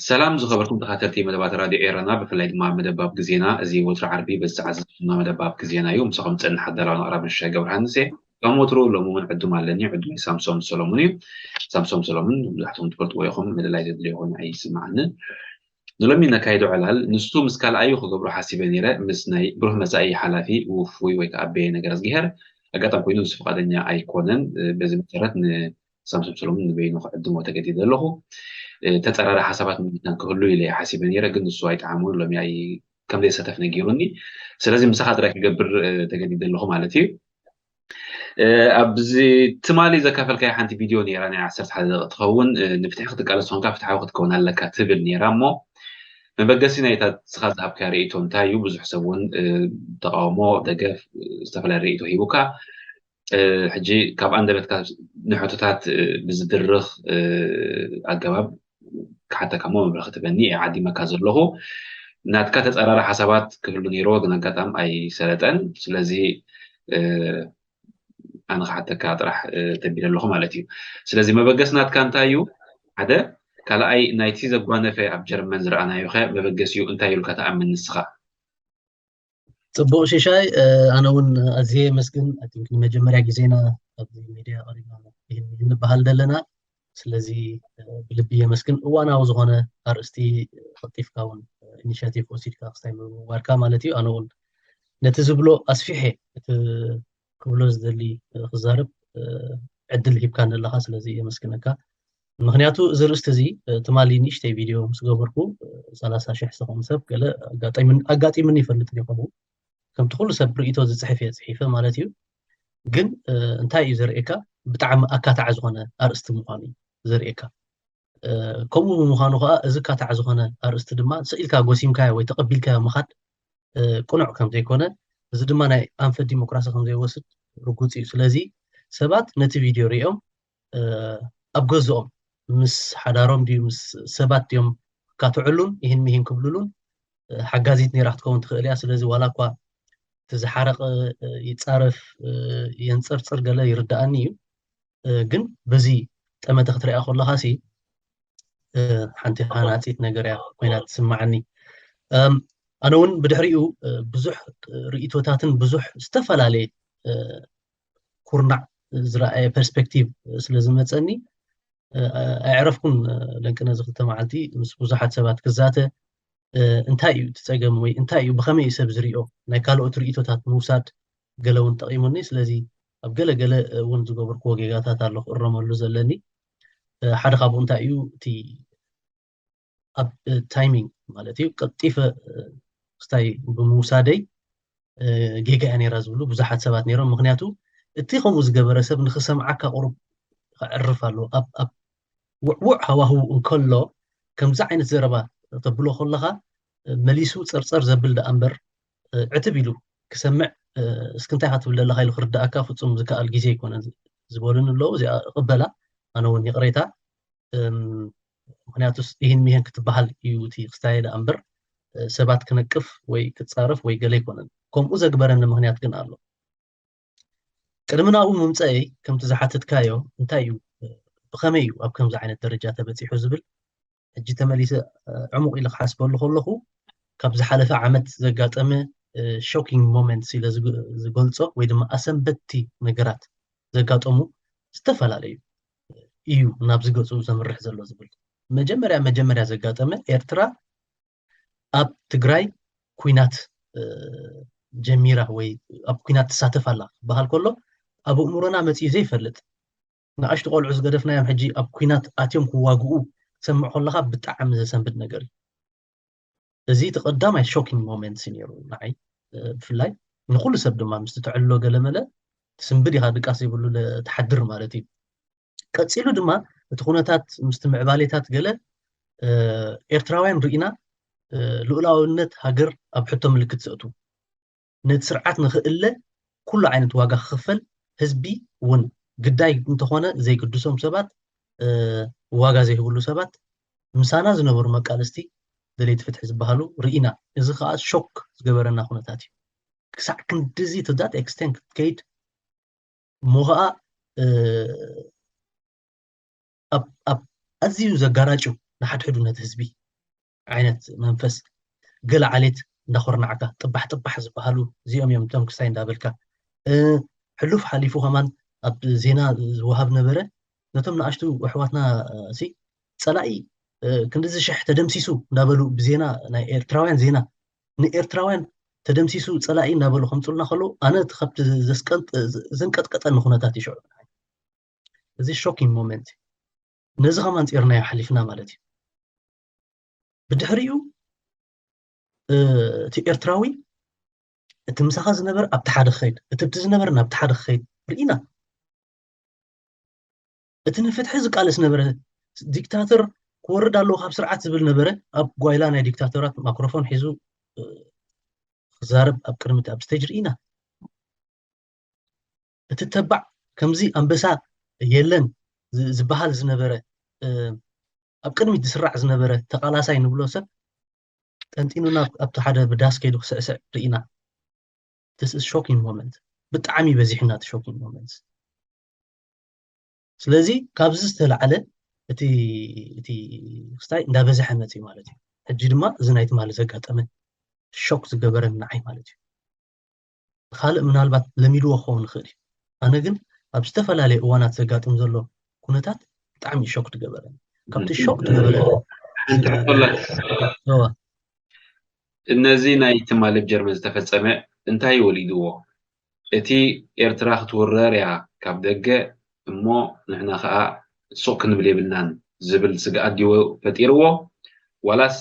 ሰላም ዝኸበርኩም ተኸታተልቲ መደባት ራድዮ ኤረና፣ ብፍላይ ድማ መደብ ኣብ ግዜና። እዚ ወትሩ ዓርቢ በዚ ሰዓት ዝፍኖ መደብ ኣብ ግዜና እዩ። ምሳኹም ዝጸንሕ ኣዳላውን ኣቕራብን ሽሻይ ገብረሃንስ እየ። ከም ወትሩ ሎሚ እውን ዕዱም ኣለኒ። ዕዱመይ ሳምሶም ሰሎሙን እዩ። ሳምሶም ሰሎሙን መብዛሕትኹም ትፈልጥዎ ኢኹም፣ ምልላይ ዘድልዮ ኮይኑ ኣይስምዓንን። ንሎሚ ነካይዶ ዕላል ንሱ ምስ ካልኣዩ ክገብሮ ሓሲበ ነይረ፣ ምስ ናይ ብሩህ መጻኢ ሓላፊ ውፉይ ወይ ከዓ ኣበየ ነገረዝግሄር። ኣጋጣሚ ኮይኑ ንሱ ፍቓደኛ ኣይኮነን። በዚ መሰረት ንሳምሶም ሰሎሙን ንበይኑ ክዕድሞ ተገዲደ ኣለኹ። ተጸራሪ ሓሳባት ምምታን ክህሉ ኢለ ሓሲበ ነይረ፣ ግን ንሱ ኣይጠዓሙን፣ ሎሚ ኣይ ከም ዘይሳተፍ ነጊሩኒ። ስለዚ ምሳኻ ጥራይ ክገብር ተገዲደ ኣለኹ ማለት እዩ። ኣብዚ ትማሊ ዘካፈልካያ ሓንቲ ቪድዮ ነይራ፣ ናይ ዓሰርተ ሓደ ደቂቕ ትኸውን። ንፍትሒ ክትቃለስ ኮንካ ፍትሓዊ ክትከውን ኣለካ ትብል ነይራ። እሞ መበገሲ ናይታ ንስኻ ዝሃብካያ ርእይቶ እንታይ እዩ? ብዙሕ ሰብ እውን ተቃውሞ፣ ደገፍ፣ ዝተፈላለየ ርእይቶ ሂቡካ። ሕጂ ካብ ኣንደበትካ ንሕቶታት ብዝድርኽ ኣገባብ ክሓተካ እሞ መብርሂ ክትበኒ እየ ዓዲመካ ዘለኹ። ናትካ ተጻራሪ ሓሳባት ክህሉ ነይርዎ፣ ግን ኣጋጣሚ ኣይሰለጠን። ስለዚ ኣነ ክሓተካ ጥራሕ ተቢለ ኣለኹ ማለት እዩ። ስለዚ መበገሲ ናትካ እንታይ እዩ? ሓደ። ካልኣይ፣ ናይቲ ዘጓነፈ ኣብ ጀርመን ዝረኣናዮ ኸ መበገሲኡ እንታይ ኢልካ ትኣምን ንስኻ? ጽቡቕ ሽሻይ፣ ኣነ እውን ኣዝየ የመስግን። I think ንመጀመርያ ግዜና ኣብዚ ሚድያ ቀሪብና ይህን ይህን ንበሃል ዘለና። ስለዚ ብልቢ የመስግን። እዋናዊ ዝኾነ ኣርእስቲ ቀልጢፍካ እውን ኢኒሽቲቭ ወሲድካ ክስታይ ምግባርካ ማለት እዩ። ኣነ እውን ነቲ ዝብሎ ኣስፊሐ እቲ ክብሎ ዝደሊ ክዛረብ ዕድል ሂብካ ዘለኻ፣ ስለዚ የመስግነካ። ምክንያቱ እዚ ርእስቲ እዚ ትማሊ ንእሽተይ ቪድዮ ምስ ገበርኩ ሰላሳ ሽሕ ዝኸውን ሰብ ገለ ኣጋጢሙኒ ይፈልጥ ድዩ ከምኡ ከምቲ ኩሉ ሰብ ርእይቶ ዝፅሕፍ እየ ፅሒፈ ማለት እዩ። ግን እንታይ እዩ ዘርእየካ? ብጣዕሚ ኣካታዕ ዝኾነ ኣርእስቲ ምዃኑ እዩ ዘርእየካ። ከምኡ ብምዃኑ ከዓ እዚ ኣካታዕ ዝኾነ ኣርእስቲ ድማ ስኢልካ ጎሲምካዮ ወይ ተቐቢልካዮ ምኻድ ቅኑዕ ከም ዘይኮነ፣ እዚ ድማ ናይ ኣንፈት ዲሞክራሲ ከም ዘይወስድ ርጉፅ እዩ። ስለዚ ሰባት ነቲ ቪድዮ ሪኦም ኣብ ገዝኦም ምስ ሓዳሮም ድዩ ምስ ሰባት ድዮም ክካትዕሉን ይህን ምሂን ክብልሉን ሓጋዚት ነይራ ክትከውን ትኽእል እያ። ስለዚ ዋላ እኳ እቲ ዝሓረቐ ይፃረፍ የንፀርፅር ገለ ይርዳኣኒ እዩ። ግን በዚ ጠመተ ክትሪኣ ከለኻ ሲ ሓንቲ ሃናፂት ነገር እያ ኮይና ትስማዓኒ። ኣነ እውን ብድሕሪኡ ብዙሕ ርእይቶታትን ብዙሕ ዝተፈላለየ ኩርናዕ ዝረኣየ ፐርስፔክቲቭ ስለ ዝመፀኒ ኣይዕረፍኩን። ለንቂ ነዚ ክልተ መዓልቲ ምስ ብዙሓት ሰባት ክዛተ እንታይ እዩ እቲ ፀገም ወይ እንታይ እዩ ብኸመይ እዩ ሰብ ዝሪኦ ናይ ካልኦት ርእይቶታት ምውሳድ ገለ እውን ጠቒሙኒ። ስለዚ ኣብ ገለ ገለ እውን ዝገበርክዎ ጌጋታት ኣሎ ክእረመሉ ዘለኒ። ሓደ ካብኡ እንታይ እዩ እቲ ኣብ ታይሚንግ ማለት እዩ ቀልጢፈ ክስታይ ብምውሳደይ ጌጋ እያ ነይራ ዝብሉ ብዙሓት ሰባት ነይሮም። ምክንያቱ እቲ ከምኡ ዝገበረ ሰብ ንክሰምዓካ ቁሩብ ከዕርፍ ኣለዎ። ኣብ ኣብ ውዕውዕ ሃዋህው እንከሎ ከምዚ ዓይነት ዘረባ ተብሎ ከለኻ መሊሱ ፀርፀር ዘብል ደኣ እምበር ዕትብ ኢሉ ክሰምዕ እስኪ እንታይ ኢኻ ትብል ዘለኻ ኢሉ ክርድኣካ ፍፁም ዝከኣል ግዜ ኣይኮነን ዝበሉኒ ኣለዉ። እዚኣ እቕበላ። ኣነ እውን ይቕሬታ ምክንያቱስ ይህን ሚሄን ክትበሃል እዩ እቲ ክስታየ ደኣ እምበር ሰባት ክነቅፍ ወይ ክፃረፍ ወይ ገለ ኣይኮነን። ከምኡ ዘግበረኒ ምክንያት ግን ኣሎ። ቅድሚ ናብኡ ምምፀአይ ከምቲ ዝሓተትካዮ እንታይ እዩ ብኸመይ እዩ ኣብ ከምዚ ዓይነት ደረጃ ተበፂሑ ዝብል ሕጂ ተመሊሰ ዕሙቕ ኢለ ክሓስበሉ ከለኹ ካብ ዝሓለፈ ዓመት ዘጋጠመ ሾኪንግ ሞመንትስ ኢለ ዝገልፆ ወይ ድማ ኣሰንበድቲ ነገራት ዘጋጠሙ ዝተፈላለዩ እዩ ናብዚ ገፁ ዘምርሕ ዘሎ ዝብል መጀመርያ መጀመርያ ዘጋጠመ ኤርትራ ኣብ ትግራይ ኩናት ጀሚራ ወይ ኣብ ኩናት ትሳተፍ ኣላ ክበሃል ከሎ ኣብ ኣእምሮና መፂኡ ዘይፈልጥ ንኣሽቱ ቆልዑ ዝገደፍናዮም ሕጂ ኣብ ኩናት ኣትዮም ክዋግኡ ትሰምዕ ከለካ ብጣዕሚ ዘሰንብድ ነገር እዩ። እዚ እቲ ቀዳማይ ሾኪንግ ሞመንትስ እዩ ነይሩ ንዓይ። ብፍላይ ንኩሉ ሰብ ድማ ምስቲ ተዕልሎ ገለመለ ትስንብድ ኢኻ ድቃስ ዘይብሉ ትሓድር ማለት እዩ። ቀፂሉ ድማ እቲ ኩነታት ምስቲ ምዕባሌታት ገለ ኤርትራውያን ርኢና ልኡላውነት ሃገር ኣብ ሕቶ ምልክት ዘእቱ ነቲ ስርዓት ንክእለ ኩሉ ዓይነት ዋጋ ክኽፈል ህዝቢ እውን ግዳይ እንተኾነ ዘይግድሶም ሰባት ዋጋ ዘይህብሉ ሰባት ምሳና ዝነበሩ መቃለስቲ ደለይቲ ፍትሒ ዝበሃሉ ርኢና። እዚ ከዓ ሾክ ዝገበረና ኩነታት እዩ። ክሳዕ ክንድዚ to that extent ክትከይድ እሞ ከዓ ኣብ ኣዝዩ ዘጋራጭው ንሓድሕዱ ነቲ ህዝቢ ዓይነት መንፈስ ገለ ዓሌት እንዳኮርናዕካ ጥባሕ ጥባሕ ዝበሃሉ እዚኦም እዮም። እቶም ክስታይ እንዳበልካ ሕሉፍ ሓሊፉ ከማን ኣብ ዜና ዝወሃብ ነበረ። ነቶም ንኣሽቱ ኣሕዋትና ሲ ጸላኢ ክንድዚ ሽሕ ተደምሲሱ እንዳበሉ ብዜና ናይ ኤርትራውያን ዜና ንኤርትራውያን ተደምሲሱ ጸላኢ እናበሉ ከምፅሉና ከለዉ ኣነ እቲ ካብቲ ዘንቀጥቀጠኒ ኩነታት ይሽዑ። እዚ shocking moment ነዚ ከማን ፂርናዮ ሓሊፍና ማለት እዩ። ብድሕሪኡ እቲ ኤርትራዊ እቲ ምሳኻ ዝነበር ኣብቲ ሓደ ክኸይድ እቲ ብቲ ዝነበር ናብቲ ሓደ ክኸይድ ርኢና። እቲ ንፍትሒ ዝቃለስ ነበረ። ዲክታተር ክወርድ ኣለዎ ካብ ስርዓት ዝብል ነበረ። ኣብ ጓይላ ናይ ዲክታተራት ማክሮፎን ሒዙ ክዛረብ ኣብ ቅድሚት ኣብ ስቴጅ ርኢና። እቲ ተባዕ ከምዚ ኣንበሳ የለን ዝበሃል ዝነበረ ኣብ ቅድሚት ዝስራዕ ዝነበረ ተቃላሳይ ንብሎ ሰብ ጠንጢኑና ኣብቲ ሓደ ብዳስ ከይዱ ክስዕስዕ ርኢና። This is shocking moment። ብጣዕሚ በዚሕና እቲ shocking moment። ስለዚ ካብዚ ዝተላዕለ እቲ እቲ ክስታይ እንዳበዝሐ መፅዩ ማለት እዩ። ሕጂ ድማ እዚ ናይ ትማሊ ዘጋጠመ ሾክ ዝገበረኒ ንዓይ ማለት እዩ። ካልእ ምናልባት ለሚድዎ ክኸውን ይኽእል እዩ። ኣነ ግን ኣብ ዝተፈላለየ እዋናት ዘጋጥም ዘሎ ኩነታት ብጣዕሚ ሾክ ትገበረኒ። ካብቲ ሾክ ትገበረ እነዚ ናይ ትማሊ ጀርመን ዝተፈጸመ እንታይ ወሊድዎ? እቲ ኤርትራ ክትውረር እያ ካብ ደገ እሞ ንሕና ከኣ ሱቕ ክንብል የብልናን ዝብል ስግኣት ድዩ ፈጢርዎ? ዋላስ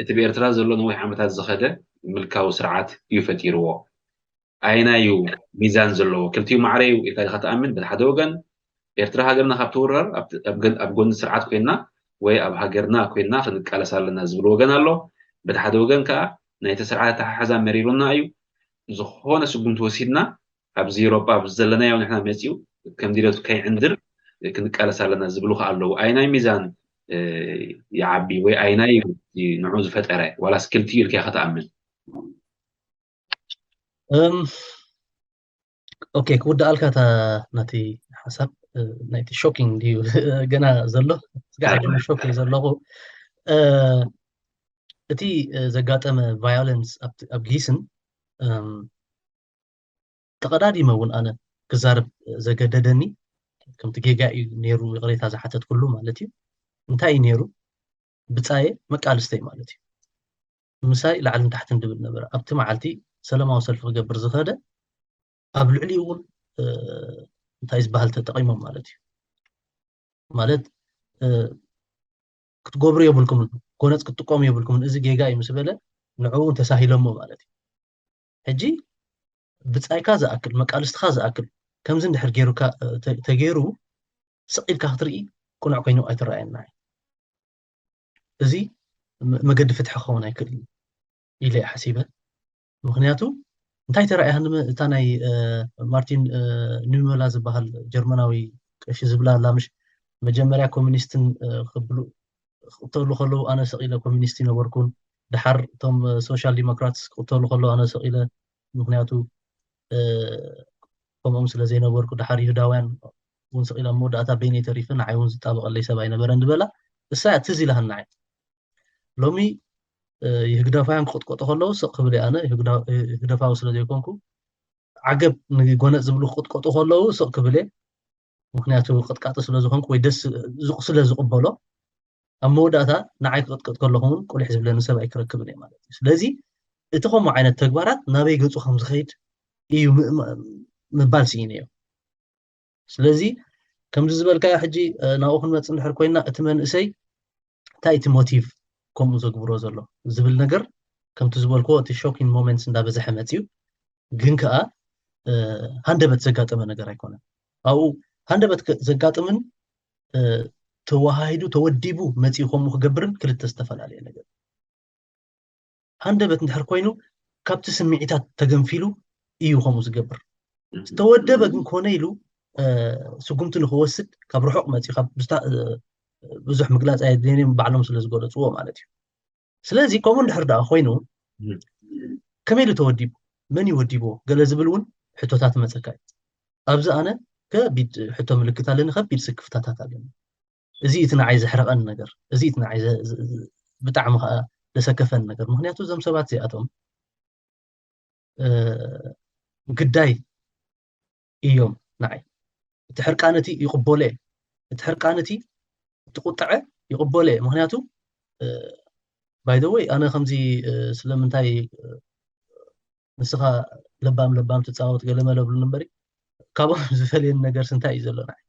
እቲ ብኤርትራ ዘሎ ነዊሕ ዓመታት ዝኸደ ምልካዊ ስርዓት እዩ ፈጢርዎ? ኣየናይ እዩ ሚዛን ዘለዎ? ክልቲኡ ማዕረ እዩ ኢልካ ዲኻ ትኣምን? በቲ ሓደ ወገን ኤርትራ ሃገርና ካብ ትውረር ኣብ ጎኒ ስርዓት ኮይና ወይ ኣብ ሃገርና ኮይና ክንቃለስ ኣለና ዝብል ወገን ኣሎ። በቲ ሓደ ወገን ከዓ ናይቲ ስርዓት ኣተሓሕዛ መሪሩና እዩ። ዝኾነ ስጉምቲ ወሲድና ኣብዚ ኤውሮጳ ኣብዚ ዘለናዮ ንሕና መፂኡ ከም ድሌቱ ከይዕንድር ክንቃለስ ኣለና ዝብሉ ከዓ ኣለዉ። ኣይናይ ሚዛን ይዓቢ ወይ ኣይናይ ንዑ ዝፈጠረ ዋላስ ክልቲኡ ኢልካ ክትኣምን? ኦኬ ክውድኣልካ እታ ናቲ ሓሳብ ናይቲ ሾኪንግ ድዩ ገና ዘሎ ስጋ ሕጂ ሾክ እዩ ዘለኹ። እቲ ዘጋጠመ ቫዮለንስ ኣብ ጊስን ተቐዳዲመ እውን ኣነ ክዛረብ ዘገደደኒ ከምቲ ጌጋ እዩ ነይሩ ይቕሬታ ዝሓተትኩሉ ማለት እዩ። እንታይ እዩ ነይሩ? ብጻየ መቃልስተይ ማለት እዩ። ምሳይ ላዕልን ታሕትን ድብል ነበረ። ኣብቲ መዓልቲ ሰላማዊ ሰልፊ ክገብር ዝኸደ ኣብ ልዕሊኡ እውን እንታይ ዝበሃል ተጠቒሞም ማለት እዩ። ማለት ክትገብሩ የብልኩምን፣ ጎነፅ ክትጥቀሙ የብልኩምን፣ እዚ ጌጋ እዩ ምስ በለ ንዕኡ እውን ተሳሂሎሞ ማለት እዩ። ሕጂ ብጻይካ ዝኣክል መቃልስትኻ ዝኣክል ከምዚ እንድሕር ገይሩካ ተገይሩ ስቕ ኢልካ ክትርኢ ቅኑዕ ኮይኑ ኣይትረኣየና እዩ። እዚ መገዲ ፍትሒ ክኸውን ኣይክእልን ኢለ እየ ሓሲበ። ምክንያቱ እንታይ ተረኣያ እታ ናይ ማርቲን ኒውመላ ዝበሃል ጀርመናዊ ቀሺ ዝብላ ኣላ ምሽ መጀመርያ ኮሚኒስትን ክብሉ ክቅተሉ ከለዉ ኣነ ስቕ ኢለ ኮሚኒስት ይነበርኩን ድሓር እቶም ሶሻል ዲሞክራትስ ክቅተሉ ከለዉ ኣነ ስቕ ኢለ ምክንያቱ ከምኦም ስለ ዘይነበርኩ ድሓር ይሁዳውያን እውን ስቕ ኢሎም መወዳእታ በይነይ ተሪፈ ንዓይ እውን ዝጣበቐለይ ሰብ ኣይነበረን ዝበላ እሳ እያ ትዝ ኢላሃኒ ንዓይ። ሎሚ ይህግደፋውያን ክቕጥቀጡ ከለዉ ስቕ ክብል እየ ኣነ ይህግደፋዊ ስለ ዘይኮንኩ ዓገብ ንጎነፅ ዝብሉ ክቕጥቀጡ ከለዉ ስቕ ክብል እየ። ምክንያቱ ቅጥቃጢ ስለ ዝኾንኩ ወይ ደስ ስለ ዝቕበሎ ኣብ መወዳእታ ንዓይ ክቕጥቅጥ ከለኹ እውን ቁሊሕ ዝብለኒ ሰብ ኣይክረክብን እየ ማለት እዩ። ስለዚ እቲ ከምኡ ዓይነት ተግባራት ናበይ ገፁ ከም ዝኸይድ እዩ ምባል ስኢነ እዮ። ስለዚ ከምዚ ዝበልካዮ ሕጂ ናብኡ ክንመፅእ እንድሕር ኮይና እቲ መንእሰይ እንታይ እቲ ሞቲቭ ከምኡ ዘግብሮ ዘሎ ዝብል ነገር ከምቲ ዝበልክዎ እቲ shocking moments እንዳበዝሐ መፅዩ፣ ግን ከዓ ሃንደበት ዘጋጠመ ነገር ኣይኮነን። ኣብኡ ሃንደበት ዘጋጥምን ተወሃሂዱ ተወዲቡ መፂኡ ከምኡ ክገብርን ክልተ ዝተፈላለየ ነገር። ሃንደበት እንድሕር ኮይኑ ካብቲ ስምዒታት ተገንፊሉ እዩ ከምኡ ዝገብር። ዝተወደበ ግን ኮነ ኢሉ ስጉምቲ ንክወስድ ካብ ርሑቕ መፂኡ ብዙሕ ምግላፅ ኣየድልየን እዮም፣ ባዕሎም ስለ ዝገለፅዎ ማለት እዩ። ስለዚ ከምኡ እንድሕር ደኣ ኮይኑ ከመይ ኢሉ ተወዲቡ፣ መን እዩ ወዲብዎ ገለ ዝብል እውን ሕቶታት መፀካ እዩ። ኣብዚ ኣነ ከቢድ ሕቶ ምልክት ኣለኒ፣ ከቢድ ስክፍታታት ኣለኒ። እዚ እቲ ንዓይ ዘሕረቐኒ ነገር፣ እዚ እቲ ንዓይ ብጣዕሚ ከዓ ዘሰከፈኒ ነገር። ምክንያቱ እዞም ሰባት እዚኣቶም ግዳይ እዮም ንዓይ። እቲ ሕርቃን እቲ ይቕበሎ እየ፣ እቲ ሕርቃን እቲ እቲ ቁጥዐ ይቕበሎ እየ። ምክንያቱ by the way ኣነ ከምዚ ስለምንታይ ንስኻ ለባም ለባም ትፃወት ገለመለ ብሉኒ እምበሪ፣ ካብኦም ዝፈልየኒ ነገር ስንታይ እዩ ዘሎ ንዓይ?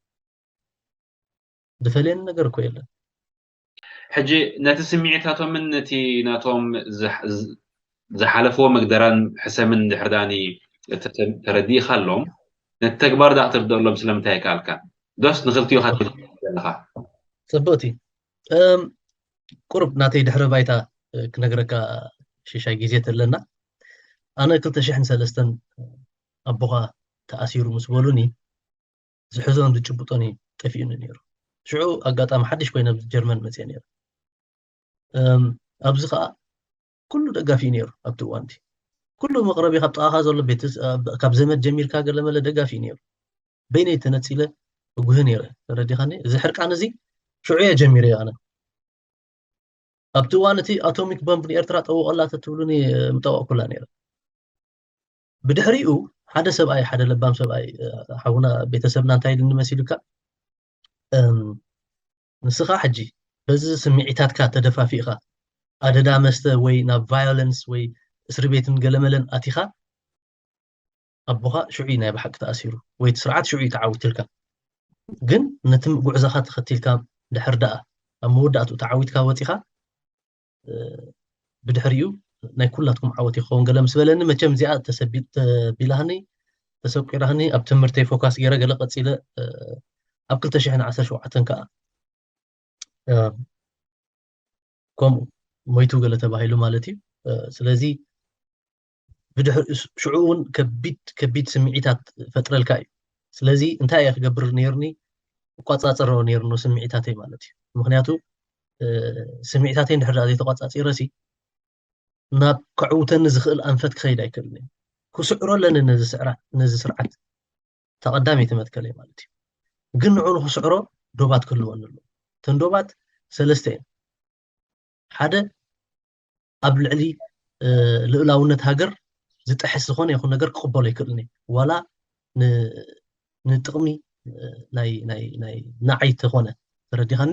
ዝፈልየኒ ነገር እኮ የለን። ሕጂ ነቲ ስምዒታቶምን ነቲ ናቶም ዝሓለፍዎ መግደራን ሕሰምን ድሕር ዳኒ ተረዲእካሎም ነቲ ተግባር ዳ ክትርደሎም ስለምንታይ ይከኣልካ? ዶስ ንክልቲኡ ካትብል ዘለካ? ጽብቕቲ ቁሩብ ናተይ ድሕረ ባይታ ክነግረካ ሽሻይ ግዜ ተለና። ኣነ ክልተ ሽሕን ሰለስተን ኣቦኻ ተኣሲሩ ምስ በሉኒ ዝሕዞን ዝጭብጦን እዩ ጠፊኡኒ ነይሩ። ሽዑ ኣጋጣሚ ሓድሽ ኮይነ ኣብዚ ጀርመን መፅየ ነይረ። ኣብዚ ከዓ ኩሉ ደጋፊ እዩ ነይሩ ኣብቲ እዋንቲ። ኩሉ መቕረቢ ካብ ጥቓኻ ዘሎ ቤት ካብ ዘመድ ጀሚርካ ገለመለ ደጋፊ እዩ ነይሩ። በይነይ ተነፂለ እጉህ ነይረ። ተረዲኻኒ? እዚ ሕርቃን እዚ ሽዑ እየ ጀሚረ ኣነ። ኣብቲ እዋን እቲ ኣቶሚክ ቦምብ ንኤርትራ ጠውቐላ ተትብሉኒ ምጠወቕኩላ ነይረ። ብድሕሪኡ ሓደ ሰብኣይ ሓደ ለባም ሰብኣይ ሓውና ቤተሰብና እንታይ ኢልኒ መሲሉካ? ንስኻ ሕጂ በዚ ስምዒታትካ ተደፋፊእካ ኣደዳ መስተ ወይ ናብ ቫዮለንስ ወይ እስሪ ቤትን ገለመለን ኣቲኻ ኣቦኻ ሽዑ ናይ ብሓቂ ተኣሲሩ ወይ እቲ ስርዓት ሽዑ ተዓዊትልካ። ግን ነቲ ጉዕዞኻ ተኸቲልካ ድሕር ደኣ ኣብ መወዳእቱ ተዓዊትካ ወፂኻ ብድሕሪኡ ናይ ኩላትኩም ዓወት ይኸውን ገለ ምስ በለኒ መቸም እዚኣ ተሰቢላህኒ ተሰቂራህኒ ኣብ ትምህርተይ ፎካስ ገይረ ገለ ቀፂለ ኣብ ክልተ ሽሕን ዓሰርተ ሸውዓተን ከዓ ከምኡ ሞይቱ ገለ ተባሂሉ ማለት እዩ። ስለዚ ሽዑ እውን ከቢድ ከቢድ ስምዒታት ፈጥረልካ እዩ። ስለዚ እንታይ እየ ክገብር ነይርኒ? እቋፃፅሮ ነይርኒ ስምዒታተይ ማለት እዩ። ምክንያቱ ስምዒታተይ እንድሕር ዘይተቋፃፂረሲ ናብ ከዕውተኒ ዝኽእል ኣንፈት ክኸይድ ኣይክእልን እየ። ክስዕሮ ኣለኒ ነዚ ስርዓት ተቐዳመይቲ መትከለይ ማለት እዩ። ግን ንዑ ንክስዕሮ ዶባት ክህልወኒ ኣለዎ። እተን ዶባት ሰለስተ እየን። ሓደ ኣብ ልዕሊ ልእላውነት ሃገር ዝጠሕስ ዝኾነ ይኹን ነገር ክቕበሎ ኣይክእልን እየ። ዋላ ንጥቕሚ ናይ ንዓይ ተኾነ ተረዲኻኒ።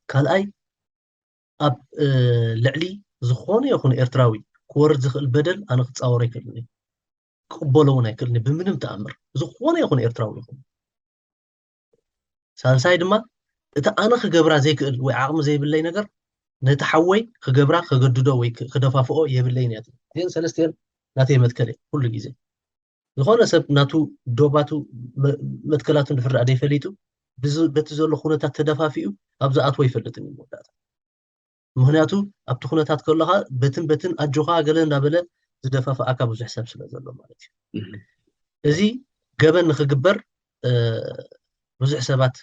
ካልኣይ ኣብ ልዕሊ ዝኾነ ይኹን ኤርትራዊ ክወርድ ዝኽእል በደል ኣነ ክፃወሮ ኣይክእልን እየ። ክቕበሎ እውን ኣይክእልን እየ ብምንም ተኣምር። ዝኾነ ይኹን ኤርትራዊ ይኹን። ሳልሳይ ድማ እቲ ኣነ ክገብራ ዘይክእል ወይ ዓቕሚ ዘይብለይ ነገር ነቲ ሓወይ ክገብራ ከገድዶ ወይ ክደፋፍኦ የብለይን እያ። እዚአን ሰለስቲአን ናተይ መትከል እየ ኩሉ ግዜ። ዝኾነ ሰብ ናቱ ዶባቱ መትከላቱ እንድሕር ደኣ ዘይፈሊጡ በቲ ዘሎ ኩነታት ተደፋፊኡ ኣብ ዝኣትዎ ይፈልጥን እዩ መወዳእታ። ምክንያቱ ኣብቲ ኩነታት ከለካ በትን በትን ኣጆኻ ገለ እንዳበለ ዝደፋፍኣካ ብዙሕ ሰብ ስለ ዘሎ ማለት እዩ። እዚ ገበን ንክግበር ብዙሕ ሰባት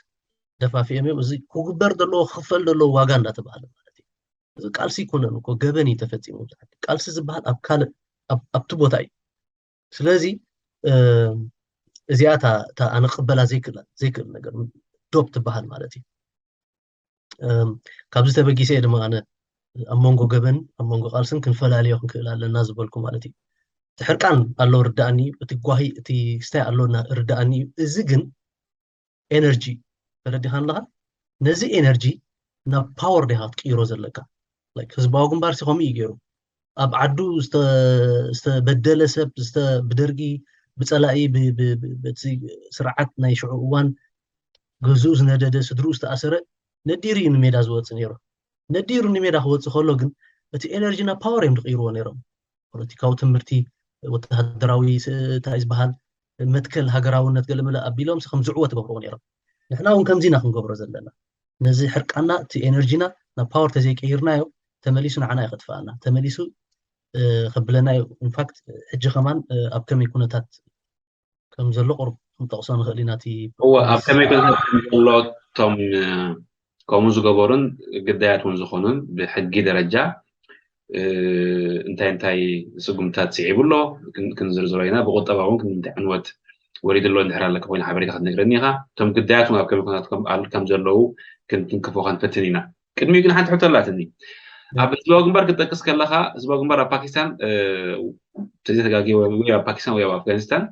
ደፋፊኦም እዮም። እዚ ክግበር ዘለዎ ክክፈል ዘለዎ ዋጋ እንዳተባሃለ ማለት እዩ። እዚ ቃልሲ ይኮነን እኮ ገበን እዩ ተፈፂሙ። ቃልሲ ዝበሃል ኣብ ካልእ ኣብቲ ቦታ እዩ። ስለዚ እዚኣ ኣነ ክቕበላ ዘይክእል ነገር ዶብ ትበሃል ማለት እዩ። ካብዚ ተበጊሰ እየ ድማ ኣነ ኣብ መንጎ ገበን ኣብ መንጎ ቃልስን ክንፈላልዮ ክንክእል ኣለና ዝበልኩ ማለት እዩ። እቲ ሕርቃን ኣሎ ርዳእኒ እዩ፣ እቲ ጓሂ እቲ ክስታይ ኣሎ ርዳእኒ እዩ። እዚ ግን ኤነርጂ ተረዲኻ ኣለኻ። ነዚ ኤነርጂ ናብ ፓወር ዲኻ ክትቅይሮ ዘለካ። ህዝባዊ ግንባር ሲ ከምኡ እዩ ገይሩ ኣብ ዓዱ ዝተበደለ ሰብ ብደርጊ ብፀላኢ በቲ ስርዓት ናይ ሽዑ እዋን ገዝኡ ዝነደደ ስድርኡ ዝተኣሰረ ነዲሩ እዩ ንሜዳ ዝወፅእ ነይሩ። ነዲሩ ንሜዳ ክወፅእ ከሎ ግን እቲ ኤነርጂና ፓወር እዮም ዝቕይርዎ ነይሮም። ፖለቲካዊ ትምህርቲ፣ ወተሃደራዊ ስ- እንታይ ዝበሃል መትከል ሃገራውነት ገለመለ ኣቢሎም ከም ዝዕወት ይገብርዎ ነይሮም። ንሕና እውን ከምዚ ኢና ክንገብሮ ዘለና። ነዚ ሕርቃና እቲ ኤነርጂና ናብ ፓወር ተዘይቀይርናዮ ተመሊሱ ንዓና ይኸጥፍኣና፣ ተመሊሱ ከብለና እዩ። ኢንፋክት ሕጂ ከማን ኣብ ከመይ ኩነታት ከም ዘሎ ቁሩብ ክንጠቕሶ ንኽእል ኢና። እቲ እወ ኣብ ከመይ ኩነታት ከም ዘሎ እቶም ከምኡ ዝገበሩን ግዳያት እውን ዝኾኑን ብሕጊ ደረጃ እንታይ እንታይ ስጉምታት ስዒቡ ኣሎ ክንዝርዝሮ ኢና። ብቁጠባ እውን እንታይ ዕንወት ወሪዱ ኣሎ እንድሕር ኣለካ ኮይኑ ሓበሬታ ክትነግረኒ ኢኻ። እቶም ግዳያት እውን ኣብ ከመይ ኩነታት ከም ዘለዉ ክንክንክፎ ክንፈትን ኢና። ቅድሚኡ ግን ሓንቲ ሕቶ ኣላትኒ። ኣብ ህዝባዊ ግንባር ክትጠቅስ ከለኻ ህዝባዊ ግንባር ኣብ ፓኪስታን ተዘይተጋጊ ወይ ኣብ ፓኪስታን ወይ ኣብ ኣፍጋኒስታን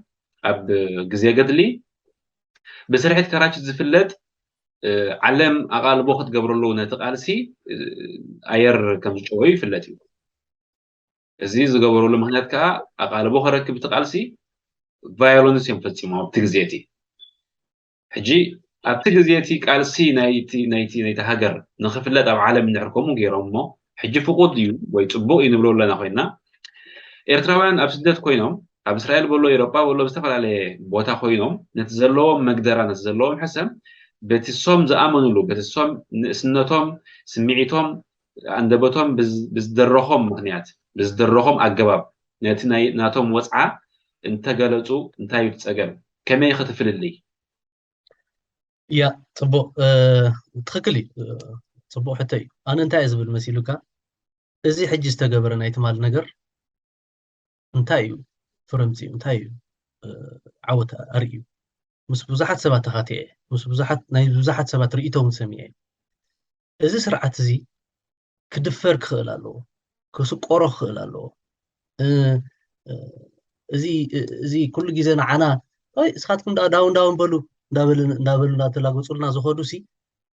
ኣብ ግዜ ገድሊ ብስርሒት ከራቺ ዝፍለጥ ዓለም ኣቓልቦ ክትገብረሉ ነቲ ቃልሲ ኣየር ከም ዝጨወዩ ይፍለጥ እዩ። እዚ ዝገበረሉ ምክንያት ከዓ ኣቓልቦ ከረክብ እቲ ቃልሲ ቫዮለንስ እዮም ፈፂሞም ኣብቲ ግዜ እቲ። ሕጂ ኣብቲ ግዜ እቲ ቃልሲ ናይቲ ናይቲ ናይቲ ሃገር ንክፍለጥ ኣብ ዓለም እንድሕር ከምኡ ገይሮም እሞ ሕጂ ፍቁድ እዩ ወይ ፅቡቅ እዩ ንብሎ ኣለና ኮይና ኤርትራውያን ኣብ ስደት ኮይኖም ኣብ እስራኤል በሎ ኤሮጳ በሎ ዝተፈላለየ ቦታ ኮይኖም ነቲ ዘለዎም መግደራ ነቲ ዘለዎም ሕሰም በቲ ሶም ዝኣመኑሉ በቲ ሶም ንእስነቶም ስምዒቶም ኣንደበቶም ብዝደረኾም ምክንያት ብዝደረኾም ኣገባብ ነቲ ናይ ናቶም ወፅዓ እንተገለፁ እንታይ እዩ እቲ ፀገም? ከመይ ኢኺ ትፍልልይ? ያ ፅቡቅ ትክክል እዩ። ፅቡቅ ሕቶ እዩ። ኣነ እንታይ እየ ዝብል መሲሉካ እዚ ሕጂ ዝተገበረ ናይ ትማል ነገር እንታይ እዩ ፍረምፂኡ እንታይ እዩ ዓወት ኣርእዩ ምስ ብዙሓት ሰባት ተኻቲዐ ምስ ብዙሓት ናይ ብዙሓት ሰባት ርእይቶ እውን ሰሚዐ እዚ ስርዓት እዚ ክድፈር ክኽእል ኣለዎ፣ ክስቆሮ ክኽእል ኣለዎ። እዚ እዚ ኩሉ ግዜ ንዓና ይ እስኻትኩም ደኣ ዳውን ዳውን በሉ እንዳበሉ እንዳበሉ እንዳተላገፁልና ዝኸዱ ሲ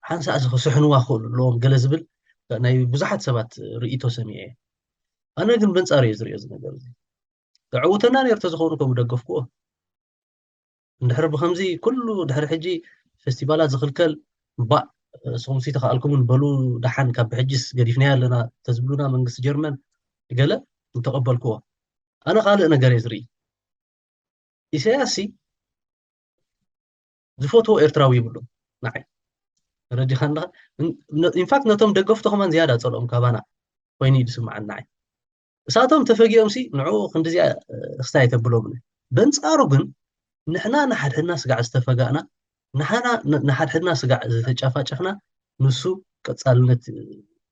ሓንሳእ እዚ ክስሕንዋ ክኽእሉ ኣለዎም ገለ ዝብል ናይ ብዙሓት ሰባት ርእይቶ ሰሚዐ። ኣነ ግን በንፃር እየ ዝሪኦ እዚ ነገር እዚ። ዘዕውተና ነይሩ ተዝኸውን ከም ደገፍኩዎ። እንድሕር ብከምዚ ኩሉ ድሕሪ ሕጂ ፌስቲቫላት ዝኽልከል እምባእ ንስኹምሲ ተኸኣልኩምን በሉ ደሓን ካብ ብሕጂስ ገዲፍናዮ ኣለና ተዝብሉና መንግስቲ ጀርመን ገለ ምተቐበልክዎ። ኣነ ካልእ ነገር እየ ዝርኢ። ኢሳያስ ሲ ዝፈትዎ ኤርትራዊ ይብሉን ንዓይ ተረዲኻ ኣለኻ። ኢንፋክት ነቶም ደገፍቱ ከማን ዝያዳ ጸልኦም ካባና ኮይኑ እዩ ዝስምዓኒ ንዓይ። እሳቶም ተፈጊኦም ሲ ንዕኡ ክንድዚኣ ክስታይ ኣይተብሎምን። በንጻሩ ግን ንሕና ንሓድሕድና ስጋዕ ዝተፈጋእና ንሓና ንሓድሕድና ስጋዕ ዝተጫፋጨፍና ንሱ ቀጻልነት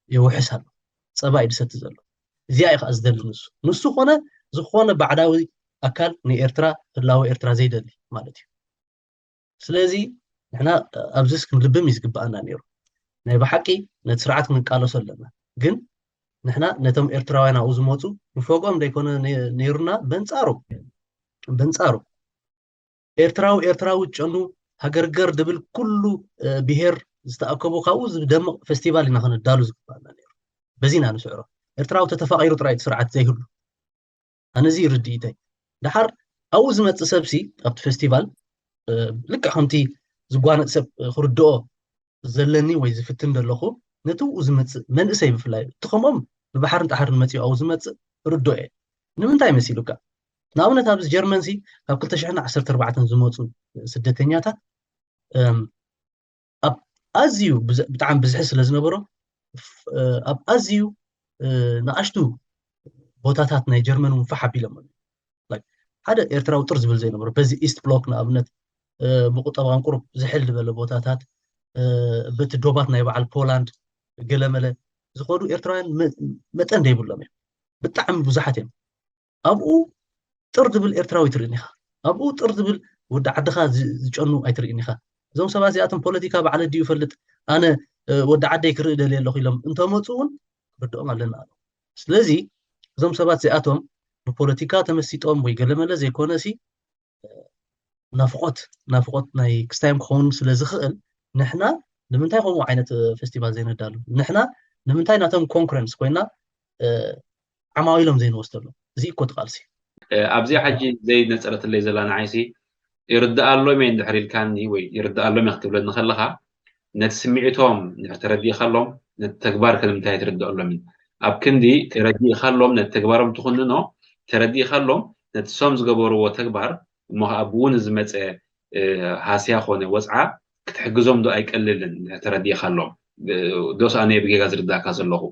የውሕስ ኣሎ። ጸባ እዩ ዝሰቲ ዘሎ። እዚኣ እዩ ከዓ ዝደሊ ንሱ። ንሱ ኮነ ዝኾነ ባዕዳዊ ኣካል ንኤርትራ ህላወ ኤርትራ ዘይደሊ ማለት እዩ። ስለዚ ንሕና ኣብዚስ ክንልብም እዩ ዝግብኣና ነይሩ። ናይ ብሓቂ ነቲ ስርዓት ክንቃለሶ ኣለና። ግን ንሕና ነቶም ኤርትራውያን ኣብኡ ዝመፁ ንፈግኦም ዘይኮነ ነይሩና በንፃሩ በንፃሩ ኤርትራዊ ኤርትራዊ ጨኑ ሃገርገር ድብል ኩሉ ብሄር ዝተኣከቡ ካብኡ ዝደምቕ ፌስቲቫል ኢና ከነዳሉ ዝግባኣና ነይሩ። በዚ ኢና ንስዕሮ። ኤርትራዊ ተተፋቒሩ ጥራይ እቲ ስርዓት ዘይህሉ ኣነ እዚ ርድኢተይ። ደሓር ኣብኡ ዝመፅእ ሰብሲ ኣብቲ ፌስቲቫል ልክዕ ከምቲ ዝጓነፅ ሰብ ክርድኦ ዘለኒ ወይ ዝፍትን ዘለኹ ነቲ ብኡ ዝመፅእ መንእሰይ ብፍላይ እቲ ከምኦም ብባሕርን ጣሕርን መፂኡ ኣብኡ ዝመፅእ ርድኦ እየ። ንምንታይ መሲሉካ? ንኣብነት ኣብዚ ጀርመን ሲ ካብ ክልተ ሽሕን ዓሰርተ ኣርባዕተን ዝመፁ ስደተኛታት ኣብ ኣዝዩ ብጣዕሚ ብዝሒ ስለ ዝነበሮ ኣብ ኣዝዩ ንኣሽቱ ቦታታት ናይ ጀርመን እውን ፋሕ ኣቢሎም ሓደ ኤርትራዊ ጥር ዝብል ዘይነበሮ በዚ ኢስት ብሎክ ንኣብነት ብቁጠባን ቁሩብ ዝሕል ዝበለ ቦታታት በቲ ዶባት ናይ በዓል ፖላንድ ገለመለ ዝኸዱ ኤርትራውያን መጠን ዘይብሎም እዮም። ብጣዕሚ ብዙሓት እዮም። ኣብኡ ጥር ዝብል ኤርትራዊ ትርእን ኢኻ። ኣብኡ ጥር ዝብል ወዲ ዓድኻ ዝጨኑ ኣይትርእን ኢኻ። እዞም ሰባት እዚኣቶም ፖለቲካ ባዕለ ድዩ ይፈልጥ ኣነ ወዲ ዓደይ ክርኢ ደልየ ኣለኹ ኢሎም እንተመፁ እውን ክርድኦም ኣለና ኣሎ። ስለዚ እዞም ሰባት እዚኣቶም ብፖለቲካ ተመሲጦም ወይ ገለመለ ዘይኮነ ሲ ናፍቆት ናፍቆት ናይ ክስታዮም ክኸውን ስለ ዝኽእል ንሕና ንምንታይ ከምኡ ዓይነት ፌስቲቫል ዘይነዳሉ ንሕና ንምንታይ ናቶም ኮንኩረንስ ኮይና ዓማዊሎም ዘይንወስደሉ እዚ እኮ ትቃልሲ ኣብዚ ሕጂ ዘይነፀረትለይ ዘላ ንዓይሲ ይርድኣሎም እየ እንድሕር ኢልካኒ ወይ ይርድኣሎም እየ ክትብለኒ ከለካ ነቲ ስምዒቶም እንድሕር ተረዲእካሎም ነቲ ተግባር ከ ንምንታይ ኣይትርድኣሎምን ኣብ ክንዲ ተረዲእኻሎም ነቲ ተግባሮም ትኹንኖ፣ ተረዲእኻሎም ነቲ ሶም ዝገበርዎ ተግባር እሞ ከዓ ብኡ ንዝመፀ ሃስያ ኮነ ወፅዓ ክትሕግዞም ዶ ኣይቀልልን? ተረዲእኻሎም ዶስ ኣነ ብጌጋ ዝርዳእካ ዘለኹ?